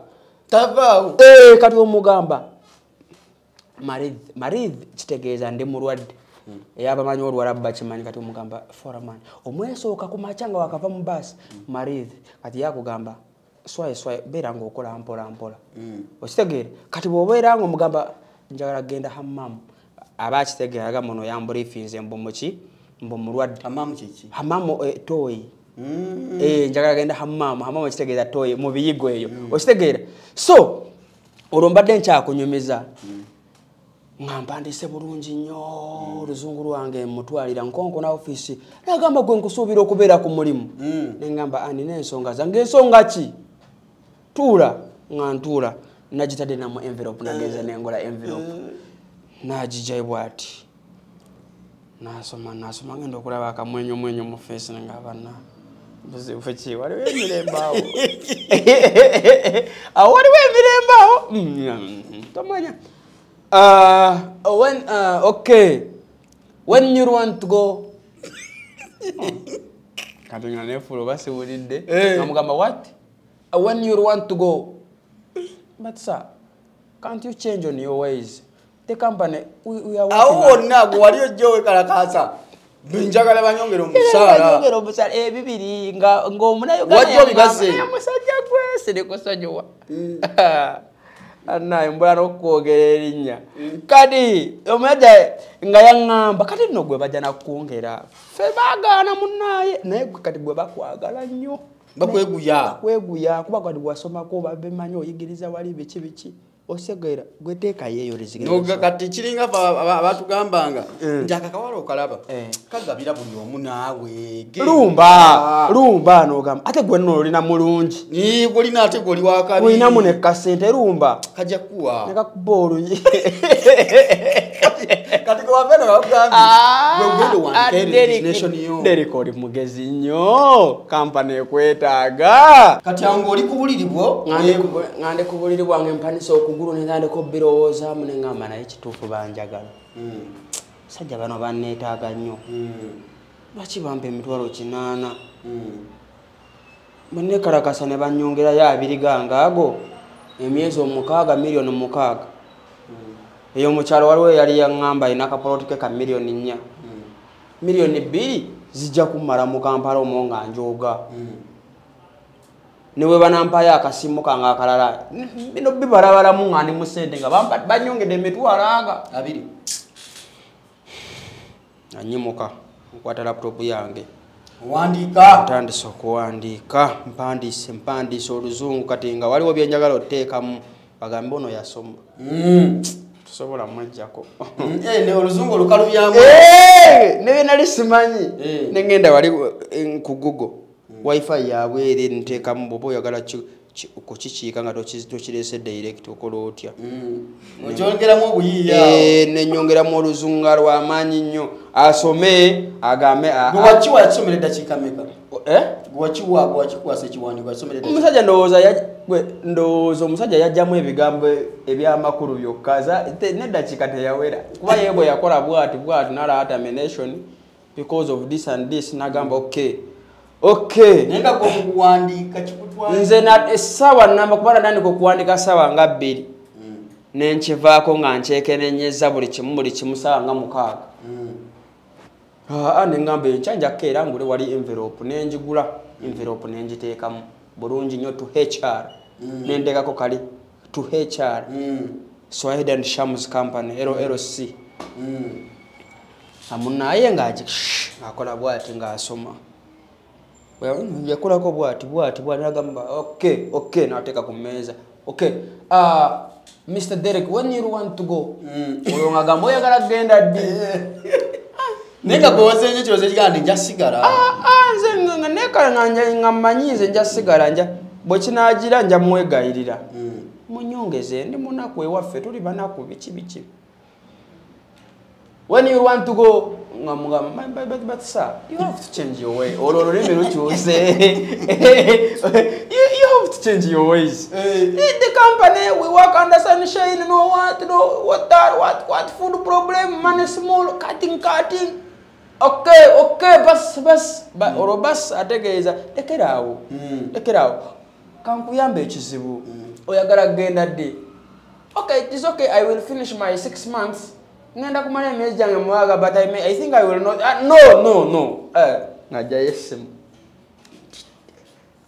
Speaker 2: Tavaawo.
Speaker 1: Kati omugamba maridh, maridh kitegeeza ndi mulwadde. Eyabamanyi Oluwalabu bakimanyi. Kati omugamba foreman omwesooka ku makya nga wakava mu baasi, maridh. Kati yakugamba swaye swaye, beera ng'okola mpola mpola. Okitegeera? Kati bw'obeera ng'omugamba njagala kugenda hammam, aba akitegeera agamba ono yambriefinze mbu muki, mbu mulwadde.
Speaker 2: Hammam kiki?
Speaker 1: Hammam, ttooyi. Njagala kugenda hammam, hammam kitegeeza ttooyi mu biyigo eyo. Okitegeera? So olwo mbadde nkyakunyumiza. Nga mpandiise bulungi nnyo, oluzungu lwange mutwalira nkonko na ofiisi. Nagamba gwe nkusuubira okubeera ku mulimu. Ne ngamba, nina ensonga zange. Ensonga ki? Tuula. Nga ntuula. Nagitadde namu envelope, nagenze nengola envelope. N'agijjayo bw'ati. N'asoma, n'asoma, ngenda okulaba akamwenyumwenyu mu face ne ngamba, na, buzibu ki? Waliwo emirembe awo. Awo waliwo emirembe awo. Tomanya. Okay. When you want to go. Kati nga neefuula oba siwulidde. Namugamba, what? When you want to go. But sir, can't you change on your ways? The company, we are working
Speaker 2: Awo
Speaker 1: on
Speaker 2: wonna gwe wali ojja weekalakaasa. Njagala banyongere omusaala.
Speaker 1: Banyongere omusaala. Bibiri ng'omunayo
Speaker 2: Wajja
Speaker 1: Uganda
Speaker 2: obibaze.
Speaker 1: yagamba, musajja gwe sirikusonyiwa. Annaye mbula n'okwogera erinnya. Kati omusajja nga yaŋŋamba, kati nno gwe bajja nakwongera. Ffe baagaana munnaaye. Naye gwe kati gwe bakwagala nnyo.
Speaker 2: Bakweguya.
Speaker 1: Bakweguya kuba kati wasomako babimanyi oyigiriza wali biki biki. Osegeera gwe teekayo eyo resignation.
Speaker 2: Noga kati kiringa abatugambanga nti akakawala okalaba kagabira buli omu naawe.
Speaker 1: Lumba, lumba n'ogamba ate gwe nno olina mulungi.
Speaker 2: Ii, gw'olina ate gw'oli wa kabi.
Speaker 1: Olinamu ne kasente lumba.
Speaker 2: Kajja kukuwa.
Speaker 1: Ne kakuba oluyi.
Speaker 2: Kati gwe wava eno bakugambye, gwe ogenda owandiike resignation yo.
Speaker 1: Derrick oli mugezi nnyo. Kampani ekwetaaga.
Speaker 2: Kati awo ng'oli ku buliri bwo?
Speaker 1: Ngande ku buliri bwange mpanise okugulu ne ntandika obbirowoozaamu ne ŋŋamba naye kituufu banjagala. Basajja bano banneetaaga nnyo. Lwaki bampa emitwalo 8? Bwe neekalakasa ne bannyongerayo 2 gange ago, emyezi 6, miliyoni 6. Eyo mu kyalo waliwo eyali yaŋŋamba alina akapoloti ke ka miliyoni 4. Miliyoni 2 zijja kummala mu Kampala omwo nga njooga. Ne bwe banampayo akasimu kange akalala, bino bibalabalamu nga ndi mu ssente nga bannyongedde emitwalo aga.
Speaker 2: 2.
Speaker 1: Nanyimuka, nkwata laptop yange.
Speaker 2: Owandiika.
Speaker 1: Ntandise okuwandiika, mpandiise oluzungu kati nga waliwo bye njagala oteekamu, bagambe ono yasoma. Tusobola mwejjako.
Speaker 2: Ne oluzungu olukalubyamu.
Speaker 1: Ne nali simanyi. Ne ngenda wali ku Google. Wifi yaabwe eri nteekamu bw'oba oyagala okukikiika nga tokireese direct okola otya.
Speaker 2: Okyongeramu obuyiiya.
Speaker 1: Ne nnyongeramu oluzungu lw'amaanyi nnyo. Asome agambe.
Speaker 2: Gwe wakiwa yakisomera eddakiika mmeka? Gwe wakikwasa ekiwandiiko yakisomera eddakiika.
Speaker 1: Omusajja ndowooza omusajja yajjamu ebigambo ebyamakulu byokka n'eddakiika teyawera. Kuba ye bwe yakola bw'ati bw'ati n'alaba termination because of this and this n'agamba okay. Okay.
Speaker 2: Naye nga okuwandiika kikutwala.
Speaker 1: Nze essaawa nnamba kuba natandika okuwandiika ssaawa nga 2. Ne nkivaako nga nkyekenenyeza buli kimu ssaawa nga 6. Ne ngamba enkya nja kukeera ngule wali envelope ne njigula envelope ne ngiteekamu bulungi nnyo to HR. Ne nteekako kali to HR. Swahili and Shams Company LLC. Amunaye ng'akola bw'ati ng'asoma. Yakolako bw'ati bw'ati bw'ati n'agamba okay okay n'ateeka ku mmeeza. Okay, Mr. Derek, when you want to go? Olwo ng'agamba oyagala kugenda ddi?
Speaker 2: Naye nga gwe wazenye ekirowoozo ekigamba nti nja sigala.
Speaker 1: Nze nga neekala nga mmanyi nze nja sigala nja bwe kinaagira nja mwegayirira. Munyongeze ndi munaku ewaffe tuli banaku biki biki. When you want to go, but sir, you have to change your way. Olwo olulimi lukyuse. You have to change your ways. The company, we work under sunshine, no what, no water, what food problem, money small, cutting. Okay, bas. Olwo bas ategeeza, lekeraawo. Lekeraawo. Kankuyambe ekizibu. Oyagala kugenda ddi? Okay, it is okay, I will finish my 6 months. Ngenda kumala emyezi gyange mwaga, but I think I will not. No. Ng'ajjayo essimu.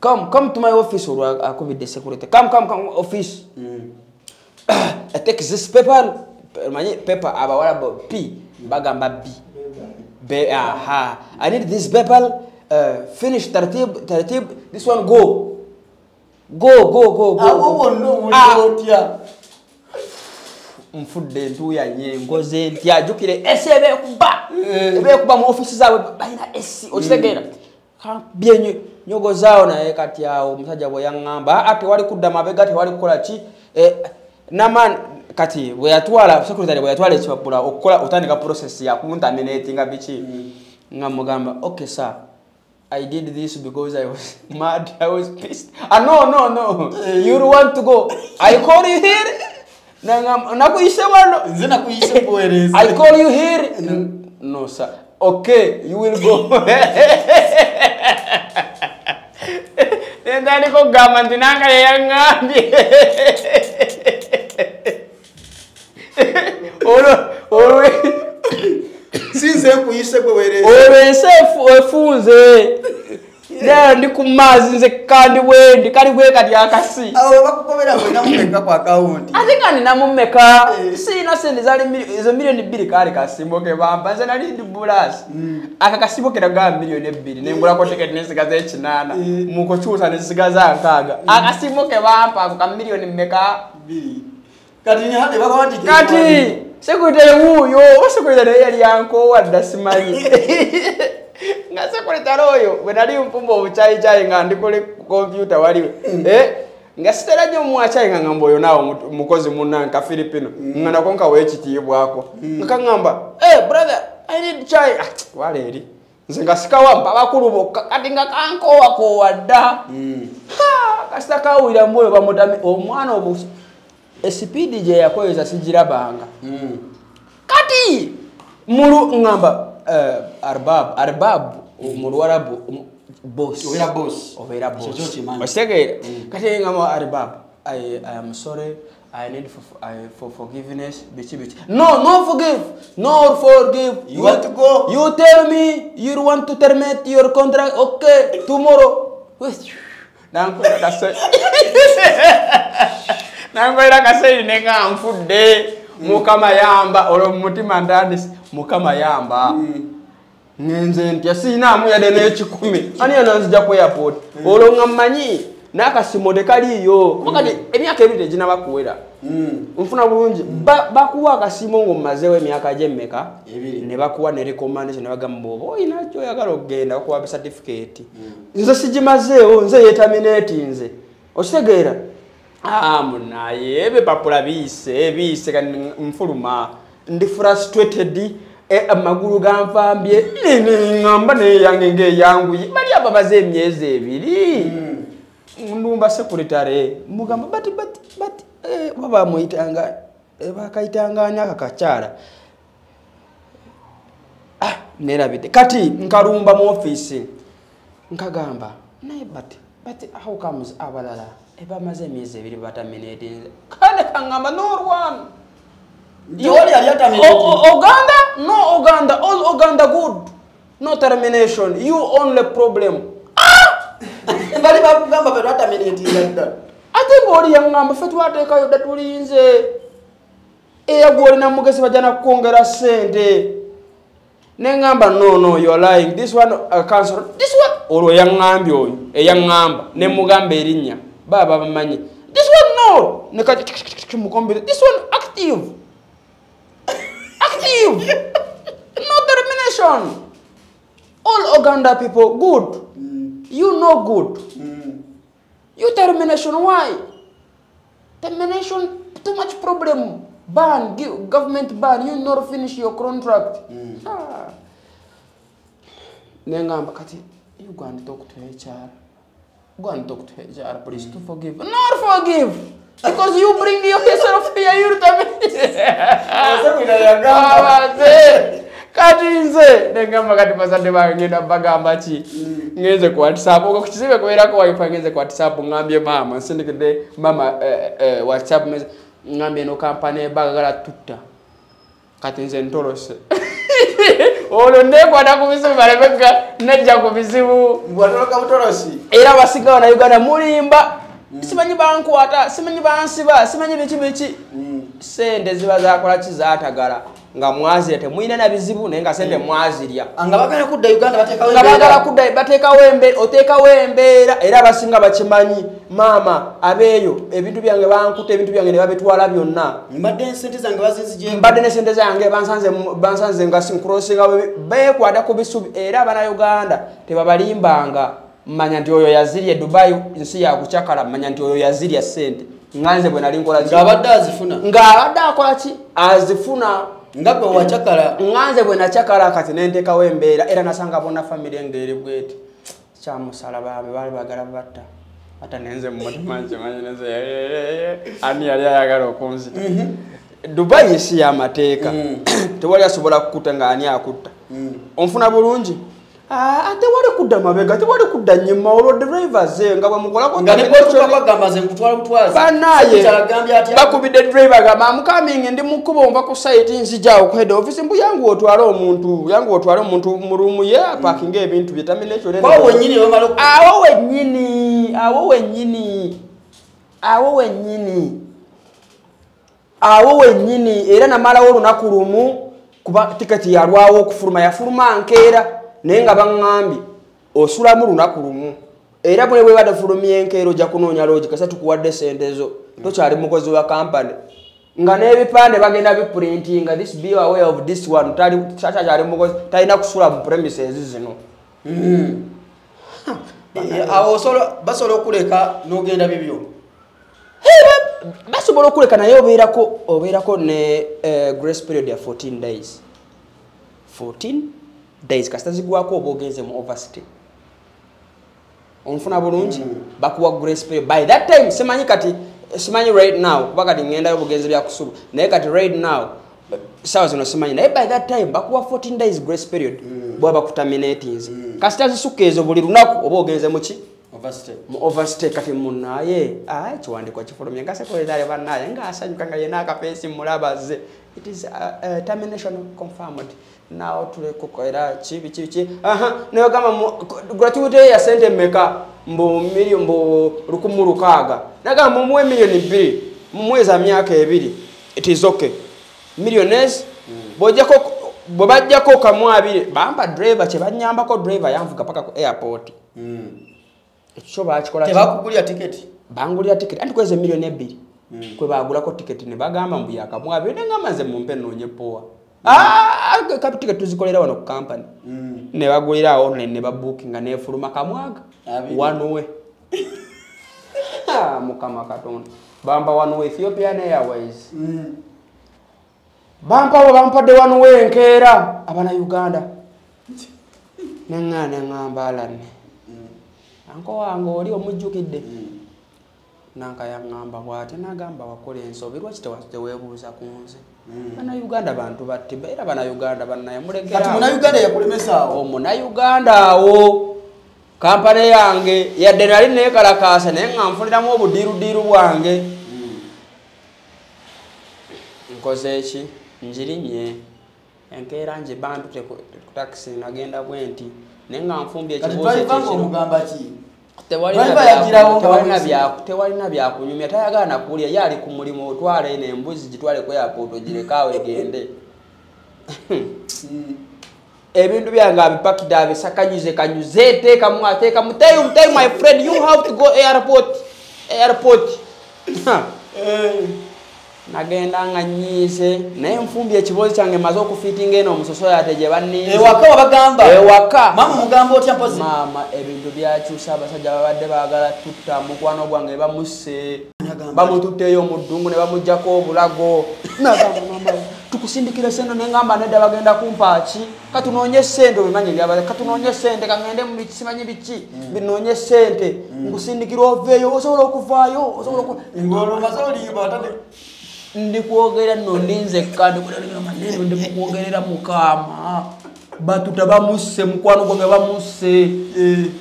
Speaker 1: Come to my office. Olwo akubidde security. Come office. I take this paper. Manyi paper abawala P bagamba B. B aha. I need this paper. Finish tartib. This one go. Go.
Speaker 2: Awo wonna owulira otya?
Speaker 1: Nfudde ntuuyanye nkoze ntya jjukire esi ebeekuba mu ofiisi zaabwe balina esi okitegeera bye nyogozaawo naye kati awo omusajja bwe yaŋŋamba tewali kudda mabega tewali kukola ki naman kati bwe yatwala secretary bwe yatwala ekipapula okukola otandika process ya kunterminatinga biki nga mugamba okay sir, I did this because I was mad, I was pissed. No you want to go, I call you here. Nakuyise wano.
Speaker 2: Nze nakuyise kuweereza.
Speaker 1: I call you here. No sir. Okay, you will go. Nentandika okugamba nti nanka yeyaŋŋambye. Olwo
Speaker 2: si nze nkuyise kuweereza.
Speaker 1: Olwo ensi efunze. Ddala ndi ku maazi nze kandi bwendi kali bwe kati akasi.
Speaker 2: Awo bakukobera bwe namumeka ku akawunti.
Speaker 1: Ate nga ninamumeka. Sirina ssente zaali ezo 2 million kaali kasimbo ke bampa nze nali ndi bulaasi. Aka kasimbo ke nagaba 2 million ne ngulako tiketi ne nsigaza 8 mu kukyusa ne nsigaza 6. Akasimbo ke bampa ako ka 2 million mmeka?
Speaker 2: 2. Kati ne bakuwandiikira.
Speaker 1: Kati secretary wuuyo oba secretary yali yankoowa dda simanyi. Nga secretary oyo bwe nali nfumba obukyayichayi nga ndi kuli kompyuta waliwo. Nga sitera nnyo omuwa kyayi nga ngamba oyo naawe mukozi munnange ka Filipino. Nga nako nkawa ekitiibwako. Nga kaŋŋamba, hey brother, I need chai. Wala eri. Nze nga sikawa mpa bakulu bokka kati nga kankoowakoowa dda. Kasita kawulira mbu oyo bamutami omwana esipiidi gye yakozesa sigirabanga. Kati mulu ŋŋamba arbab mu Luwarabu boss.
Speaker 2: Obeera boss.
Speaker 1: Obeera boss.
Speaker 2: Ekyo kimanyi.
Speaker 1: Okitegeera? Kati ŋŋamba arbab, I am sorry, I need for forgiveness. Biki biki. No forgive. No forgive.
Speaker 2: You want to go?
Speaker 1: You tell me you want to terminate your contract. Okay, tomorrow. Nankolera kaseera ne nga nfudde. Mukama yamba olwo mu mutima ntandise Mukama yamba. Ngenze ntya siinaamu yadde n'ekikumi. Ani yananzija ku airport? Olwo nga mmanyi N'akasimo tekaliiyo kuba kati emyaka 2 teginaba kuwera. Nfuna bulungi. Bakuwa akasimo ng'omazeewo emyaka gy'emmeka ne bakuwa ne recommendation ne bagamba oba olina ky'oyagala okugenda bakuwa certificate. Nze sigimazeewo, nze yeterminate nze. Okitegeera? Munaye ebipapula biyise kati nfuluma ndi frustrated, amagulu ganfambye ngamba neyange ng'eyanguye bali ababaze emyezi 2. Ndumba secretary mugamba but baba muyitanga bakayitanga ani akakakyala nerabidde kati nkalumba mu office nkagamba naye but how comes abalala ebamaze emyezi 2 bataminating kale kangamba no one Uganda no Uganda all Uganda good no termination you only problem.
Speaker 2: Bali bakugamba fe twataminatinga ddala.
Speaker 1: Ate ng'oli yaŋŋamba ffe twateekayo dda tulinze era gw'olina mugezi bajja nakukwongera ssente. Ne ŋŋamba no you are lying, this one cancel this one. Olwo yaŋŋambye oyo eyaŋŋamba ne mugamba erinnya baba bamanyi this one no ne kati mu computer this one active no termination all Uganda people good. You no good. You termination why? Termination too much problem. Ban, give, government ban. You not finish your contract. Nengamba kati you go and talk to HR. Go and talk to HR please to forgive. Not forgive because you bring yourself here. You terminate. Kati nze nengamba kati bazadde bange ngenda bagamba ki ngenze ku WhatsApp ku kizibe kubeerako wifi ngenze ku WhatsApp ngambye maama nsindikidde maama WhatsApp ngambye eno kampani bagala tutta kati nze ntolose olwo neekwata ku bizibu baleme najja ku bizibu
Speaker 2: watoloka butolosi
Speaker 1: era basinga bana Uganda mulimba simanyi bankwata simanyi bansiba simanyi biki biki sente ziba zakola ki zaatagala nga mwazirya temulina na bizibu naye nga sente mwazirya
Speaker 2: nga bagala kudda Uganda bateekawo
Speaker 1: nga bagala kudda bateekawo embeera oteekawo embeera era abasinga bakimanyi maama abeeyo ebintu byange bankuta ebintu byange ne babitwala byonna
Speaker 2: mbadde ensente zange bazinzigye
Speaker 1: mbadde n'esente zange bansanze nga sincrossinga beekwata ku bisubi era abannayuganda tebabalimbanga manya nti oyo yazirya Dubai nsi yakucakala manya nti oyo yazirya sente nga nze bwe nali nkola ki
Speaker 2: ng'abadde azifuna
Speaker 1: ng'abadde akola ki azifuna
Speaker 2: nga gwe wacakala
Speaker 1: nga nze bwe nacakala kati nenteekawo embeera era nasanga bonna famire ng'eri bweti kyamusala bambi baali bagala batta ata nenze mu mutima nkimanyi nenze ani yali ayagala okunzita. Dubai nsi y'amateeka tewali asobola kukutta nga ani akutta. Onfuna bulungi tewali kudda mabega tewali kudda nnyuma olwo drivers nga bwe mukolako
Speaker 2: nga ne bw'otuuka nze nkutwala butwazi
Speaker 1: banaye bakubidde driver gamba I'm coming ndi mu kkubo nva ku site nzija ku head office mbu yangu otwale omuntu mu room ye parking ebintu bye termination
Speaker 2: awo wennyini bamala
Speaker 1: awo wennyini era namalawo olunaku lumu kuba tiketi yalwawo okufuluma yafuluma nkeera naye nga baŋŋambye osulamu lunaku lumu era bwe bwe badafulumya enkeera ojja kunoonya loogi kasa tukuwadde sente zo tokyali mukozi wa kampani nga n'ebipande bagenda biprintinga this be aware of this one takyali mukozi talina kusula mu premises zino.
Speaker 2: Awo basobola okuleka n'ogenda bibyo
Speaker 1: basobola okuleka naye obeerako ne grace period ya 14 days 14 days kasita zigwako oba ogenze mu overstay. Onfuna bulungi bakuwa grace period by that time simanyi kati simanyi right now kuba kati ngendayo bugenzi bya kusubu naye kati right now sawa zino simanyi naye by that time bakuwa 14 days grace period bwaba bakuterminatinze kasita zisukka ezo buli lunaku oba ogenze muki
Speaker 2: overstay
Speaker 1: mu overstay kati munnaye ekiwandiiko kifulumye nga secretary bannaye ng'asanyuka nga yenna akapeesi mulabaze it is termination confirmed now tulekuko era kibi kibi aha naye ogamba gratuity ya sente mmeka mbu million mbu 1,600 nagamba mumuwe 2 million mumuwe za myaka 2 it is okay millionaires bw'ojjako bwe bajjako kamu abiri bampa driver kye bannyambako driver yanvuga paka ku airport. Ekyo bakikola
Speaker 2: tebakugulira tiketi.
Speaker 1: Bangulira tiketi anti kweze 2,000,000 kwe bagulako tiketi ne bagamba mbu yakamwabe ne ngamba nze mumpe nnoonye powa. Kapi tiketi tuzikolera wano ku company. Ne bagulira online ne babookinga ne fuluma kamwaga one way. Mukama Katonda. Bamba one way Ethiopian Airways. Bampa bampadde one way enkeera abana Uganda. Nengana ngamba alane. Anko wange oli omujjukidde. Nanka yangamba bw'ate n'agamba wakola ensobi lwaki teweebuuza ku nze. Bannayuganda bantu battiba era bannayuganda bannaye mulekera.
Speaker 2: Kati munnayuganda yakulemesa awo.
Speaker 1: Omunnayuganda awo kampani yange yadde nali neekalakaasa naye nga nfuniramu obudiirudiiru bwange. Nkoze eki ngirinye enkeera nje bantu ku takisi nagenda bwe nti naye nga nfumbye ekibuuzo
Speaker 2: ekyo.
Speaker 1: Tewalina byakunyumya tayagala nakuwulira ye ali ku mulimu otwala eno embuzi gitwale ku airport ogireke egende. Ebintu byange abipakidde abisakanyuze kanyuze teekamu ateekamu tell my friend you have to go airport. Nagenda nga nnyiize naye nfumbye ekibuuzo kyange maze okufiitinga eno omusoso ate gye banninze.
Speaker 2: Ewaka wabagamba?
Speaker 1: Ewaka.
Speaker 2: Maama mugamba otya mpozi?
Speaker 1: Maama ebintu byakyusa abasajja babadde baagala tutta mukwano gwange bamusse. Bamututteeyo mu ddungu ne bamuggyako obulago. Nagamba maama tukusindikira ssente ne ngamba nedda bagenda kumpa ki? Katunoonye ssente obimanyi ebyabala katunoonye ssente kangende mu biki simanyi biki binoonye ssente nkusindikira oveeyo osobola okuvaayo osobola oku
Speaker 2: Ng'olwo olimba atande
Speaker 1: ndi kwogera nno ndi nzekka ndi mukwogerera mukama batuta bamusse mukwano gwange bamusse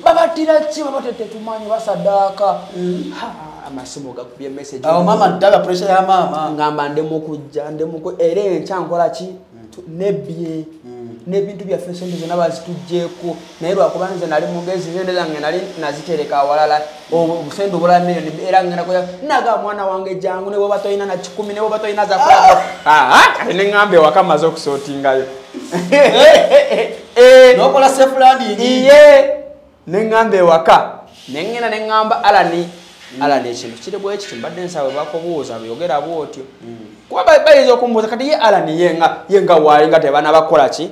Speaker 1: babatira ki babate tetumanyi basaddaaka. Amasimu gakubye message
Speaker 2: awo maama ddala pressure ya maama
Speaker 1: ngamba ndi mukujja ndi muku era enkya nkola ki nebbye n'ebintu byaffe sente zonna bazituggyeko naye lwakuba nze nali mugezi sente zange nali nazitereka awalala obusente obulala miliyoni era ngenda kuya naga mwana wange jangu ne bwoba tolina na 10 ne bwoba tolina za kati ne ŋŋamba ewaka mmaze okusootingayo
Speaker 2: n'okola safe landing
Speaker 1: iye ne ŋŋamba ewaka ne ŋŋenda ne ŋŋamba Alani Alani ekintu kiri bwe kiti mbadde nsaba bwe bakubuuza byogera bw'otyo kuba bayinza okumbuuza kati ye Alani ye nga waali nga tebannabakola ki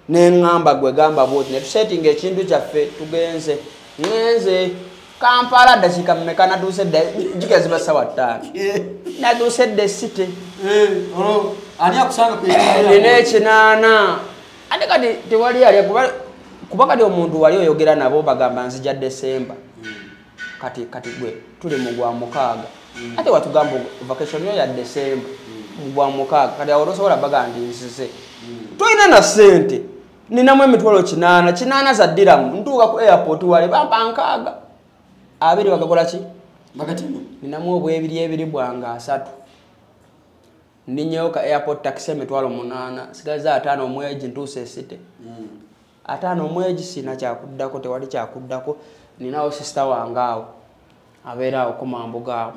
Speaker 1: ne ŋŋamba gwe gamba bw'oti ne tusetinga ekintu kyaffe tugenze ŋŋenze Kampala ddakiika mmeka natuuse dda jjukira ziba ssaawa 5 natuuse dda esite
Speaker 2: ani akusanga ku
Speaker 1: nina 8 ate kati tewali ali kuba kati omuntu wali oyogera nabo bagamba nzija Desemba kati gwe tuli mu gwa 6 ate watugamba vacation yo ya Desemba mu gwa 6 kati awo tosobola baga nti nzize tolina na ssente ninamu emitwalo 8 8 za ddiramu ntuuka ku airport wali bampa 6 2 bagakola ki
Speaker 2: bagatema
Speaker 1: ninamu obwebiri ebiri bwange 3 ninyewo ka airport taxi emitwalo 8 sigaza 5 omwezi ntuuse esite 5 omwezi sina kyakuddako tewali kyakuddako ninawo sister wange awo abeera awo ku mambuga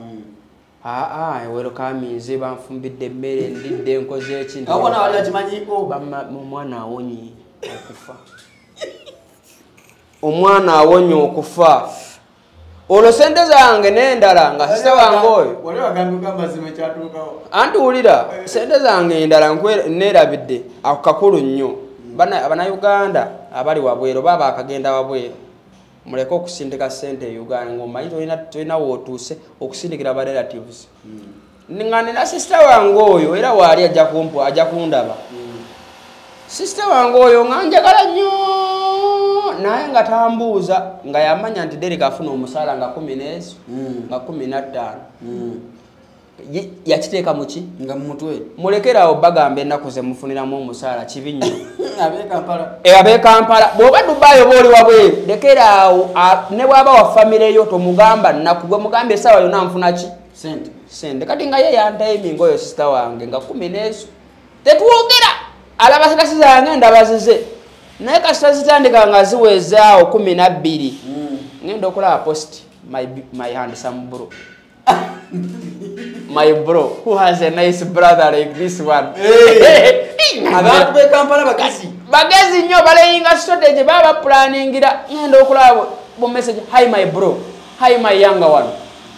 Speaker 1: awo welcome banfumbidde emmere ndidde nkoze eki
Speaker 2: Awo wali akimanyiiko
Speaker 1: omwana awonye okufa omwana awonye okufa olwo sente zange n'endala nga sister wange oyo
Speaker 2: wali wagambye ogamba zima kyatuukawo
Speaker 1: anti wulira sente zange endala neerabidde ako kakulu nnyo Bannayuganda abali wabweru baba akagenda wabweru muleke okusindika ssente e Uganda ng'omanyi tolina w'otuuse okusindikira ba relatives. Nga nina sister wange oyo era waali ajja kundaba. Sister wange oyo nga njagala nnyo naye nga tambuuza nga yamanya nti Derek afuna omusaala nga 10 nga 15. Yakiteeka mu ki?
Speaker 2: Nga mu mutwe.
Speaker 1: Mulekere awo bagamba ennaku ze mufuniramu omusaala kibi nnyo.
Speaker 2: Ab'e Kampala.
Speaker 1: Ab'e Kampala. Bw'oba Dubai oba oli wabweru lekera awo ne bw'aba wa famire yo tomugamba nnaku gwe mugambe essaawa yonna nfuna ki?
Speaker 2: Ssente.
Speaker 1: Ssente. Kati nga ye yantayiminga oyo sister wange nga 10 tetwogera alaba sitasi zange ndaba zize naye kasita zitandika nga ziwezaawo 12 ngenda okulaba post my handsome bro. My bro who has a nice brother like this one.
Speaker 2: Abantu b'e Kampala bagezi.
Speaker 1: Bagezi nnyo baleyinga strategy baba planningira ngenda okulaba Bu message, "Hi my bro, hi my younger one."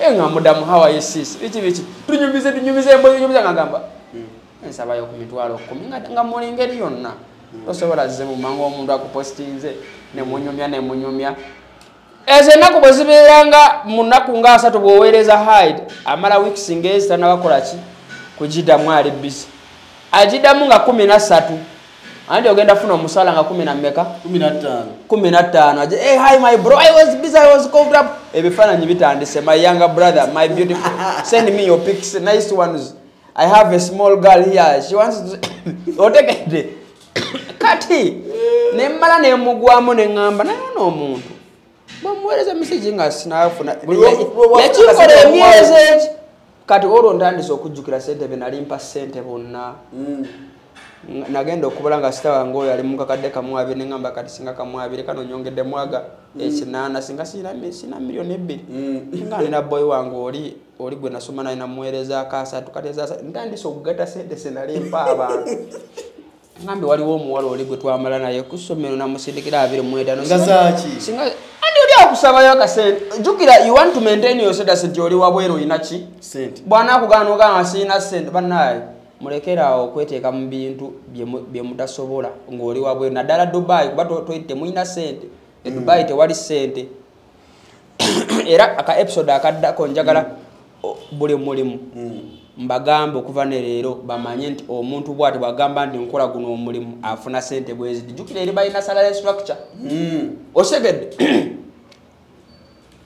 Speaker 1: Nga mudamu, "How are you sis?" Biki biki, tunyumize tunyumize emboozi, tunyumize, nga ngamba nsabayo ku 100,000, nga muli ngeri yonna tosobola zze mu mangu omuntu akupostinze ne munyumya ne munyumya. Ezo ennaku bwe zibeeranga mu nnaku nga 30, bw'oweereza hi, amala weeks ngezi tanabakola ki kugiddamu, ali busy, agiddamu nga 13, anti ogenda funa omusaala nga kumi na mmeka?
Speaker 2: 15.
Speaker 1: 15. Aje, "Hey, hi my bro, I was busy, I was caught up." Ebifaananyi bitandise. "My younger brother, my beautiful, send me your pics, nice ones. I have a small girl here, she wants to." Otegedde? Kati nemmala nemugwamu, neŋŋamba naye ono omuntu bamuweereza message nga sinafuna.
Speaker 2: Buli lwe
Speaker 1: Yakikola emyezi egi. Kati olwo ntandise okujjukira sente be nali mpa, sente bonna. Nagenda okubala nga sita wange oyo ali mukakadde 200, neŋŋamba kati singa 200 kano nyongeddemu aga 8, singa sina 2 million. Nga nina boy wange oli oli gwe nasoma naye, namuweerezaako 30. Kati eza ntandise okugatta sente senali mpa abantu. Ngambye waliwo omuwala oli gwe twamala naye ku ssomero, namusindikira 25.
Speaker 2: Nga zaaki?
Speaker 1: Singa andi oli akusabayo akasente. Jjukira, you want to maintain your status nti oli wabweru, olina ki?
Speaker 2: Sente.
Speaker 1: Bw'anaakugana nogamba sirina sente. Bannaye, mulekeraawo okweteeka mu bintu bye mutasobola ng'oli wabweru, naddala Dubai, kuba temulina sente. E Dubai tewali sente. Era aka episode akaddako njagala buli mulimu mbagambe okuva ne leero bamanye nti omuntu bwati bwagamba nti nkola guno omulimu afuna sente bweziti. Jjukira eri balina salary structure. Osegedde?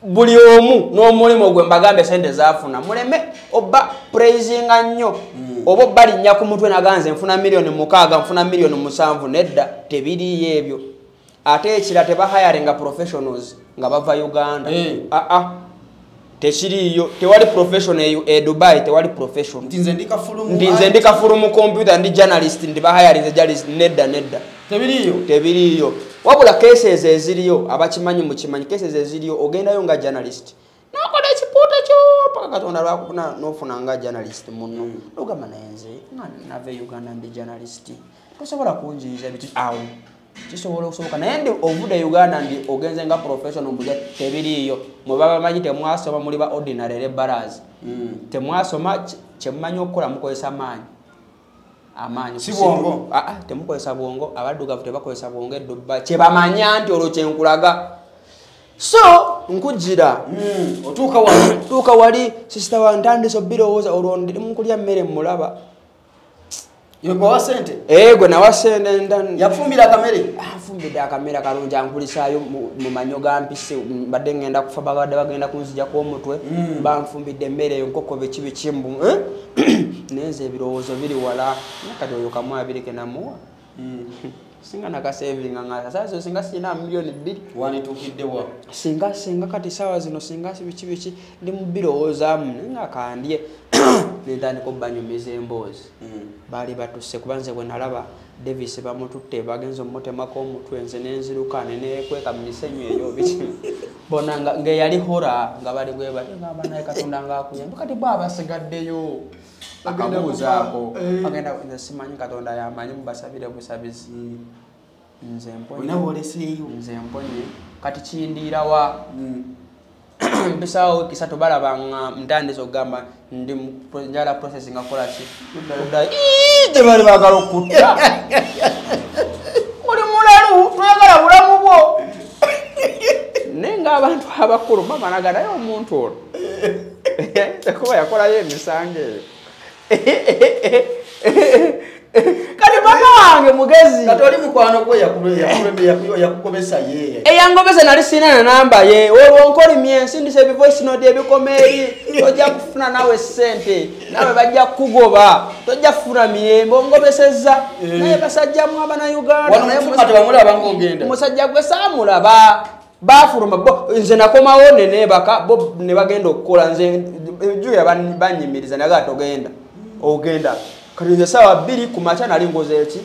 Speaker 1: Buli omu n'omulimu gwe mbagambe sente zafuna, muleme oba praisinga nnyo oba obalinnya ku mutwe naganze nfuna 6 million, nfuna 7 million. Nedda, tebiriiyo ebyo. Ate ekira tebahiringa professionals nga bava Uganda. Aa, tekiriiyo, tewali profession eyo e Dubai, tewali profession.
Speaker 2: Nti nze ndi kafulu mu
Speaker 1: Nti nze ndi kafulu mu computer, ndi journalist, ndi bahirinze journalist. Nedda, nedda.
Speaker 2: Tebiriiyo.
Speaker 1: Tebiriiyo. Wabula cases eziriyo, abakimanyi mukimanyi, cases eziriyo, ogendayo nga journalist nokola ekipuuta kyo paka Katonda lwakufuna nofuna nga journalist muno, nogamba naye nze nga nava e Uganda ndi journalist, tosobola kunjiyiza biki awo, kisobola okusoboka. Naye ndi ovudde e Uganda ndi ogenze nga professional mbuja, tebiriiyo. Mwe bamanyi temwasoma, muli ba ordinary laborers, temwasoma. Kyemumanyi okukola mukozesa maanyi, amaanyi.
Speaker 2: Si bwongo?
Speaker 1: Ah, ah, temukozesa bwongo. Abaddugavu tebakozesa bwongo edduba, kyebamanya nti olwo kyenkulaga. So nkujira.
Speaker 2: Otuuka wano.
Speaker 1: Tuuka wali, sister wa ntandise obirowooza, olwo ndi mukulya mmere, mulaba.
Speaker 2: Yegwawa sente?
Speaker 1: Gwe nawa sente
Speaker 2: Yakufumbira akamere?
Speaker 1: Anfumbidde akamere akalungi, ankulisaayo mu manyo ga mpise. Mbadde ngenda kufa, babadde bagenda kunzijako omutwe. Banfumbidde emmere eyo, nkoko, biki biki mbu, eh? Naye nze ebirowoozo biri wala. Naye kati oyo 200 ke namuwa, singa nakasevinga nga saawa zino singa sirina 2 million.
Speaker 2: Wanituukiddewa?
Speaker 1: Singa kati saawa zino singa biki biki, ndi mu birowoozaamu. Naye nga kandye nentandika obbanyumiza emboozi. Baali batusse kuba nze bwe nalaba Davis bamututte, bagenza omutemako omutwe, nze nenziruka nenekweka mu misenyu eyo biki bona ng'eyali hora nga bali bwe bati, ngamba naye Katonda ngaakuyamba, kati bwe abasigaddeyo
Speaker 2: Bagenda
Speaker 1: akabuuzo ako
Speaker 2: kufa.
Speaker 1: Bagenda, nze simanyi, Katonda yamanyi, mubasabire busabizi, nze mponye.
Speaker 2: Olina bwoleseeyo.
Speaker 1: Nze mponye, kati kindiirawa? Mpisaawo wiiki 3, balaba nga ntandise okugamba ndi njagala process nga kola ki. Kuddayo. Ii, tebali baagala okutta, oli mulalu, toyagala bulamu bwo. Naye ng'abantu abakulu bamalaga, naye omuntu ono tekuba yakolayo emisango eyo. Kati mama wange mugezi.
Speaker 2: Kati oli mukwano gwe yakukobesa ye?
Speaker 1: Eyangobesa nali sina na namba ye. Olwo nkolimye, nsindisa ebivoice note ebikoma eri, tojja kufuna nawe sente, nawe bajja kukugoba, tojja kufuna mirembe, ongobesezza. Naye basajjamu abanauganda.
Speaker 2: Wano
Speaker 1: Naye
Speaker 2: mufuluma tebamulaba ng'ogenda?
Speaker 1: Musajja gwe saamulaba, bafuluma bo, nze nakomawo neneebaka, bo ne bagenda okukola. Nze juya banyimiriza naye togenda, ogenda. Kati nze saawa 2 ku makya nali ngoze eki,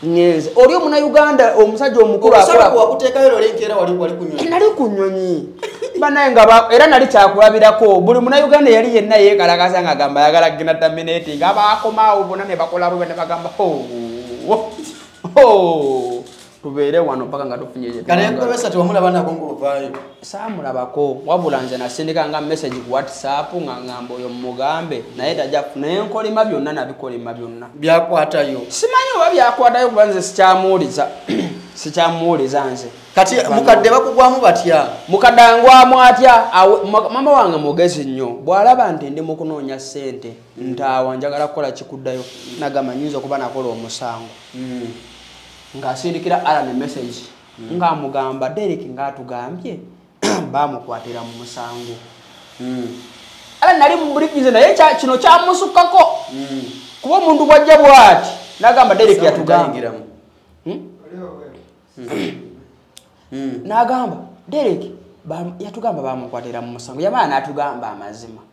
Speaker 1: ngenze. Oli omunauganda omusajja omukulu
Speaker 2: Okusaba
Speaker 1: akola
Speaker 2: wakuteekayo loli enkeera wali ku nnyonyi?
Speaker 1: Nali ku nnyonyi banaye nga era nali kyakulabirako buli munauganda yali yenna yeekalakasa nga agamba ayagala kugenda terminating, abakomaawo bonna ne bakola bwe ne bagamba, "Oh, oh." Tubeere wano paka nga tufunye.
Speaker 2: Kale tewamulaba nako ng'ovaayo?
Speaker 1: Saamulabako, wabula nze nasindika nga message ku WhatsApp nga ngamba oyo mugambe, naye tajja, naye nkolima byonna, nabikolima byonna.
Speaker 2: Byakwatayo?
Speaker 1: Simanyi oba byakwatayo, kuba nze sikyamuwuliza, sikyamuwuliza nze.
Speaker 2: Kati mukadde bakugwamu batya?
Speaker 1: Mukadde angwamu atya? Mama wange mugezi nnyo, bw'alaba nti ndi mu kunoonya ssente, ntaawa njagala kukola kikuddayo, nagamba nyinza okuba nakola omusango. Ng'asindikira Alan message ng'amugamba Derek ng'atugambye bamukwatira mu musango. Alan nali mubulikize, naye kino kyamusukkako, kuba omuntu bw'ajja bw'ati n'agamba Derek yatugambye, n'agamba Derek yatugamba bamukwatira mu musango, yamala n'atugamba amazima.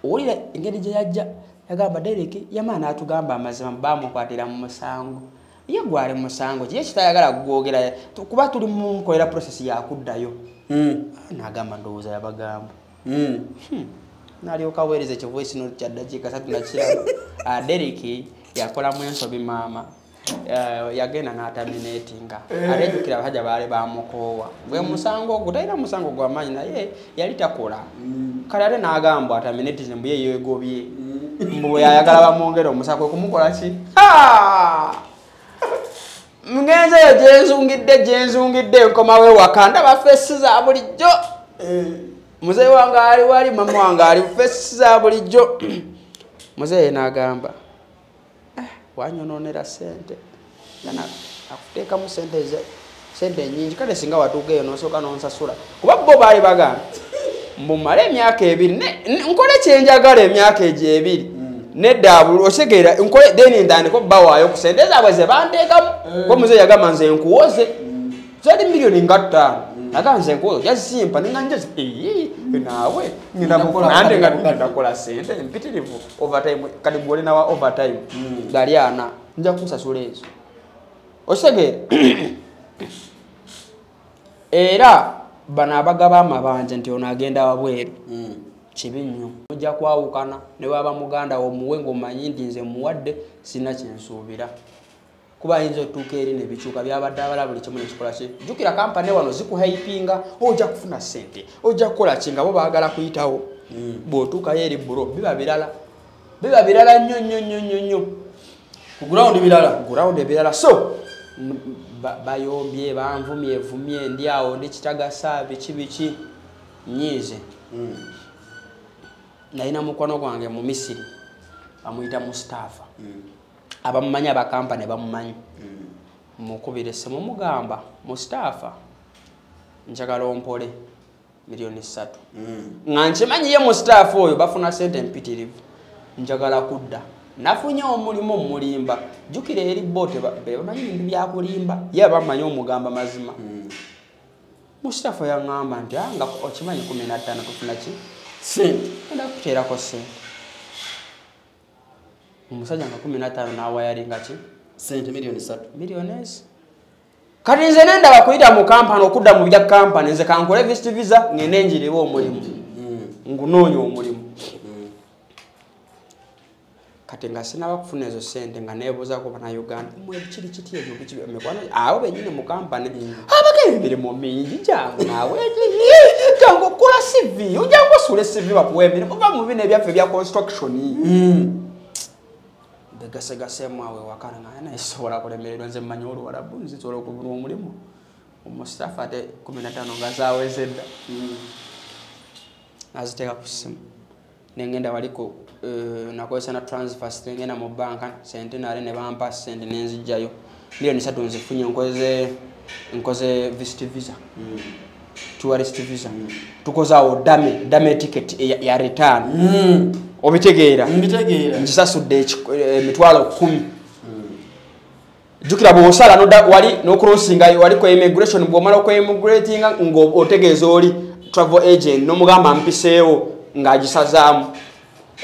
Speaker 1: Owulira engeri gye yajja yagamba Derek yamala n'atugamba amazima bamukwatira mu musango. Ye gwali musango kiye kitayagala gwogera, kuba tuli mu nkolera process yakuddayo. N'agamba ndowooza yabagamba. Nalyoka aweereza ekyo voice note kya ddakiika 3 na kirala. Derek yakolamu ensobi maama. Yagenda n'ataminatinga. Ate jjukira abasajja baali bamukoowa. Gwe musango ogwo talina musango gwa maanyi, naye yali takola. Kale ate n'agamba ataminatinze mbu ye yeegobye. Mbu bwe yayagala bamwongere omusango kumukola ki? Ngenzeyo gyenzungidde nkomawo ewaka ndaba feesi za bulijjo. Muzeeyi wange ali wali, mama wange ali, feesi za bulijjo. Muzeeyi n'agamba wanyonoonera ssente, akuteekamu ssente nnyingi, kale singa watuuka eyo n'osooka n'onsasula. Kuba bo baali bagamba mbu mmale emyaka 2 nkole kye njagala emyaka egyo 2 nedda otegeera nkole, then ntandike obbawaayo ku ssente zaabwe ze banteekamu. Kuba muzeeyi yagamba nze nkuwoze zali miliyoni nga 5, agamba nze nkuwoze ojja zimpa, ne nga nja naawe nande nga ngenda kukola ssente mpitirivu overtime, kati gwe olina wa overtime gali 4, nja kukusasula ezo. Okitegeera? Era bano abagaba amabanja nti ono agenda wabweru kibi nnyo, ojja kwawukana ne bw'aba muganda wo omuwe ng'omanyi nti nze muwadde sirina kye nsuubira, kuba ayinza otuuka eri ne bikyuka byabadde abala buli kimu ne kikola ki. Jjukira kampani wano zikuhypinga, ojja kufuna ssente, ojja kukola ki, nga bo baagala kuyitawo. Bw'otuukayo eri bbulo biba birala, biba birala nnyo nnyo nnyo nnyo nnyo.
Speaker 2: Ku ground birala,
Speaker 1: ku ground ebirala. So bayombye, banvumye vumye, ndi awo ndi kitagasa biki biki, nnyiize. Nalina mukwano gwange mu Misiri bamuyita Mustafa. Abamumanyi aba kampani bamumanyi. Mukubira essimu mugamba Mustafa njagala ompole miliyoni 3. Nga nkimanyi ye Mustafa oyo bafuna ssente mpitirivu, njagala kudda. Nafunye omulimu mulimba, jjukira eri bo tebamanyi bintu byakulimba, ye bamanyi omugamba mazima. Mustafa yaŋŋamba nti nga okimanyi 15 tufuna ki?
Speaker 2: Ssente.
Speaker 1: Ngenda kukuteerako ssente. Omusajja nga 15 n'awayalinga ki?
Speaker 2: Ssente miliyoni 3.
Speaker 1: Miliyoni ezi. Kati nze nendaba kuyita mu kampani okudda mu bya kampani, nze kankole visit visa ngende njiriwe omulimu. Ngunoonya omulimu. Kati nga sinaba kufuna ezo ssente nga neebuuzaako Bannayuganda, mmwe kiri kiti ebyo biki mikwano abo bennyini mu kampani abagenda emirimu mingi, jangu naawe jangu okola CV, jangu osuule CV bakuwa emirimu, ova mu bino ebyaffe ebya construction. Begasegaseemu awo ewaka nga naye sisobola kulemererwa, nze mmanyi Oluwarabu, nze nsobola okubula omulimu. Omustafa ate 15 nga zaaweze dda. Naziteeka ku ssimu nengenda waliko, nakozesa na transfer, nengenda mu banka Centenary ne bampa ssente nenzijjayo miliyoni 3 nzifunye, nkoze visit visa, tourist visa, tukoze awo dame ticket ya return. Obitegeera?
Speaker 2: Mbitegeera.
Speaker 1: Ngisasudde emitwalo 10. Jjukira bw'osala n'odda wali n'ocrossinga wali ku immigration, bw'omala okwe-immigratinga ng'otegeeza oli travel agent n'omugamba mpiseewo ng'agisazaamu,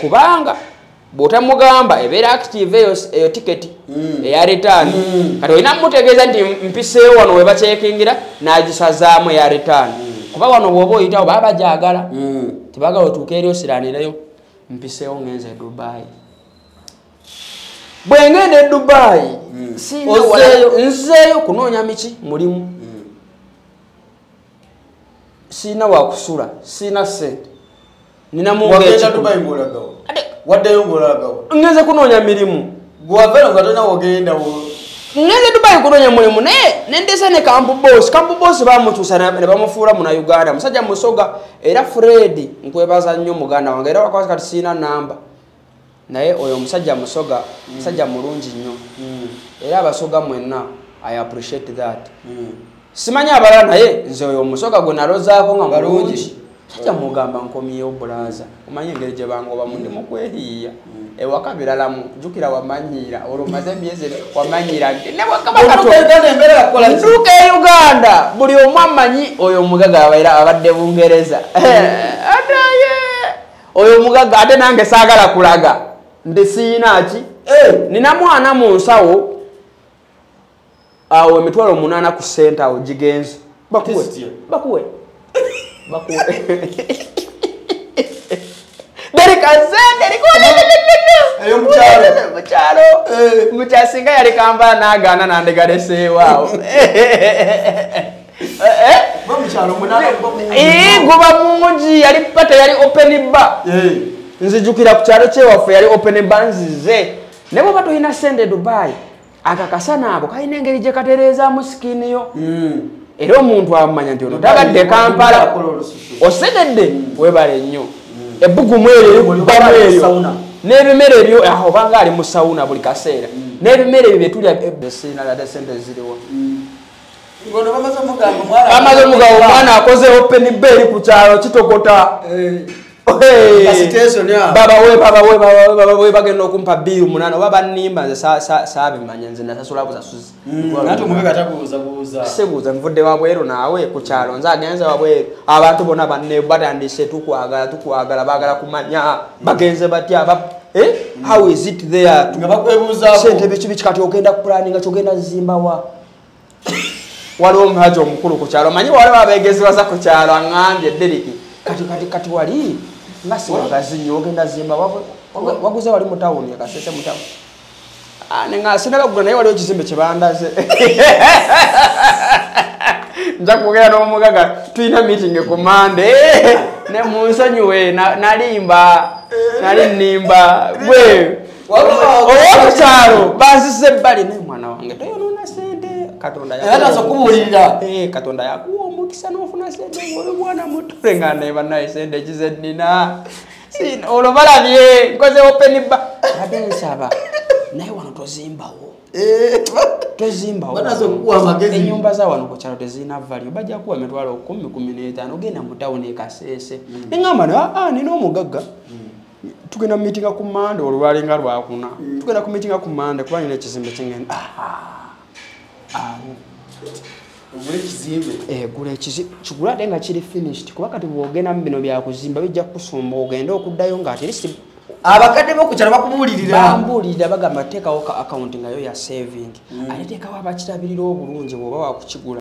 Speaker 1: kubanga bw'otamugamba ebeera active eyo ticket eya return. Kati olina mmutegeeza nti mpiseewo wano we bakyekingira n'agisazaamu eya return, kuba wano bw'oba oyitawo baba bagyagala, tebaagala otuuke eri osiraanireyo. Mpiseewo ngenze e Dubai. Bwe ngenda e Dubai, nzeeyo kunoonya miki mulimu. Sina wakusula, sina sente. Nina
Speaker 2: wagenda Dubai ng'olagawo. Waddeyo ng'olagawo.
Speaker 1: Ngenze kunoonya mirimu.
Speaker 2: Gwavera nga tolina wogenda.
Speaker 1: Ngenze Dubai kunoonya mulimu naye nendesa ne Camp Boss. Camp Boss bamukyusa ne bamufuula muna Uganda. Musajja Musoga era Fred nkwebaza nnyo muganda wange era wakati kati sina namba. Naye oyo omusajja Musoga, musajja mulungi nnyo. Era abasoga mwenna, I appreciate that. Simanyi abalala naye nze oyo omusoga gwe nalozaako nga mulungi. Sajja mugamba nkomyewo bulaza. Omanyi engeri gye bangobamu ndi mu kwehiiya. Ewaka biralamu, jjukira wamanyiira, olwo omaze emyezi wamanyiira nti ne bwekaba ntuuka e Uganda buli omu amanyi oyo omugaga abaira abadde Bungereza. Ate ye oyo omugaga ate nange saagala kulaga nti siyina ki. Nina mwana mu nsawo awo 800 ku ssente awo gigenze. Bakuwe. Bakuwe. Bakuwe.
Speaker 2: Eyo mukyalo.
Speaker 1: Mukyalo. Mukyasinga yali Kampala n'agaana nandigaleseewo awo. Guba mungi yali pata yali open bar. Nzijukira ku kyalo kyewaffe yali open bar nzize. Ne bw'oba tolina ssente Dubai, akakasana ako kalina engeri gye katereezaamu skin yo. Era omuntu amanya nti ono tabadde Kampala. Osegedde weebale nnyo. Ebbugumu eryo erikubbamu eryo n'ebimere ebyo obanga ali mu sauna buli kaseera. N'ebimere ebyo bye tulya sina ate ssente ziriwo.
Speaker 2: Ngono bamaze omugamba
Speaker 1: omwana akoze open bar ku kyalo kitokota. Babawe bagenda okumpa 800 oba bannimba nze saabimanya nze nasasula busasuzi.
Speaker 2: Ate omubega tabuuzabuuza.
Speaker 1: Sibuuza nvudde wabweru naawe ku kyalo nze agenze wabweru abantu bonna banne batandise tukwagala tukwagala baagala kumanya bagenze batya how is it there
Speaker 2: nga bakwebuuzaako
Speaker 1: sente biki biki kati ogenda kupulaninga kyogenda zimbawa. Waliwo omuhaji omukulu ku kyalo manyi waliwo abeegezi baza ku kyalo aŋŋambye Deriki kati wali nga si wagazi nnyo ogenda zimba waguze wali mu tawuni Kasese mu tawuni. Nenga sinabagula naye waliwo ekizimbe kye bandaze. Nja kwogera n'omugaga tulina meeting ku Monday ne munsonyiwe nalimba nali nnimba gwe ow'oku banzise ebbali naye mwana wange toyonoona ssente Katonda
Speaker 2: yakubuulirira.
Speaker 1: Katonda yakuwa omukisa n'ofuna ssente ng'oli mwana muto nga naye bannaye ssente kize nnina olwo balabye nkoze open bar ate nsaba naye wano tozimbawo. Tozimbawo. Ennyumba za wano ku kyalo tezirina value bajja kuwa 10,000 15,000 ogenda mu tawuni e Kasese. Neŋŋamba nina omugagga tugenda mu meetinga ku Mande olwo lwalinga lwakuna tugenda ku meetinga ku Mande kuba nina ekizimbe kyengenda
Speaker 2: ogule ekizimbe.
Speaker 1: Gula ekizimbe kigula ate nga kiri finished kuba kati bw'ogenda mu bino byakuzimba bijja kukusumba ogende okuddayo nga at least
Speaker 2: abakadde b'oku kyalo bakubuulirira.
Speaker 1: Bambuulirira bagamba teekawo ka account nga yo ya saving ate teekawo abakirabirira obulungi bw'oba wakukigula.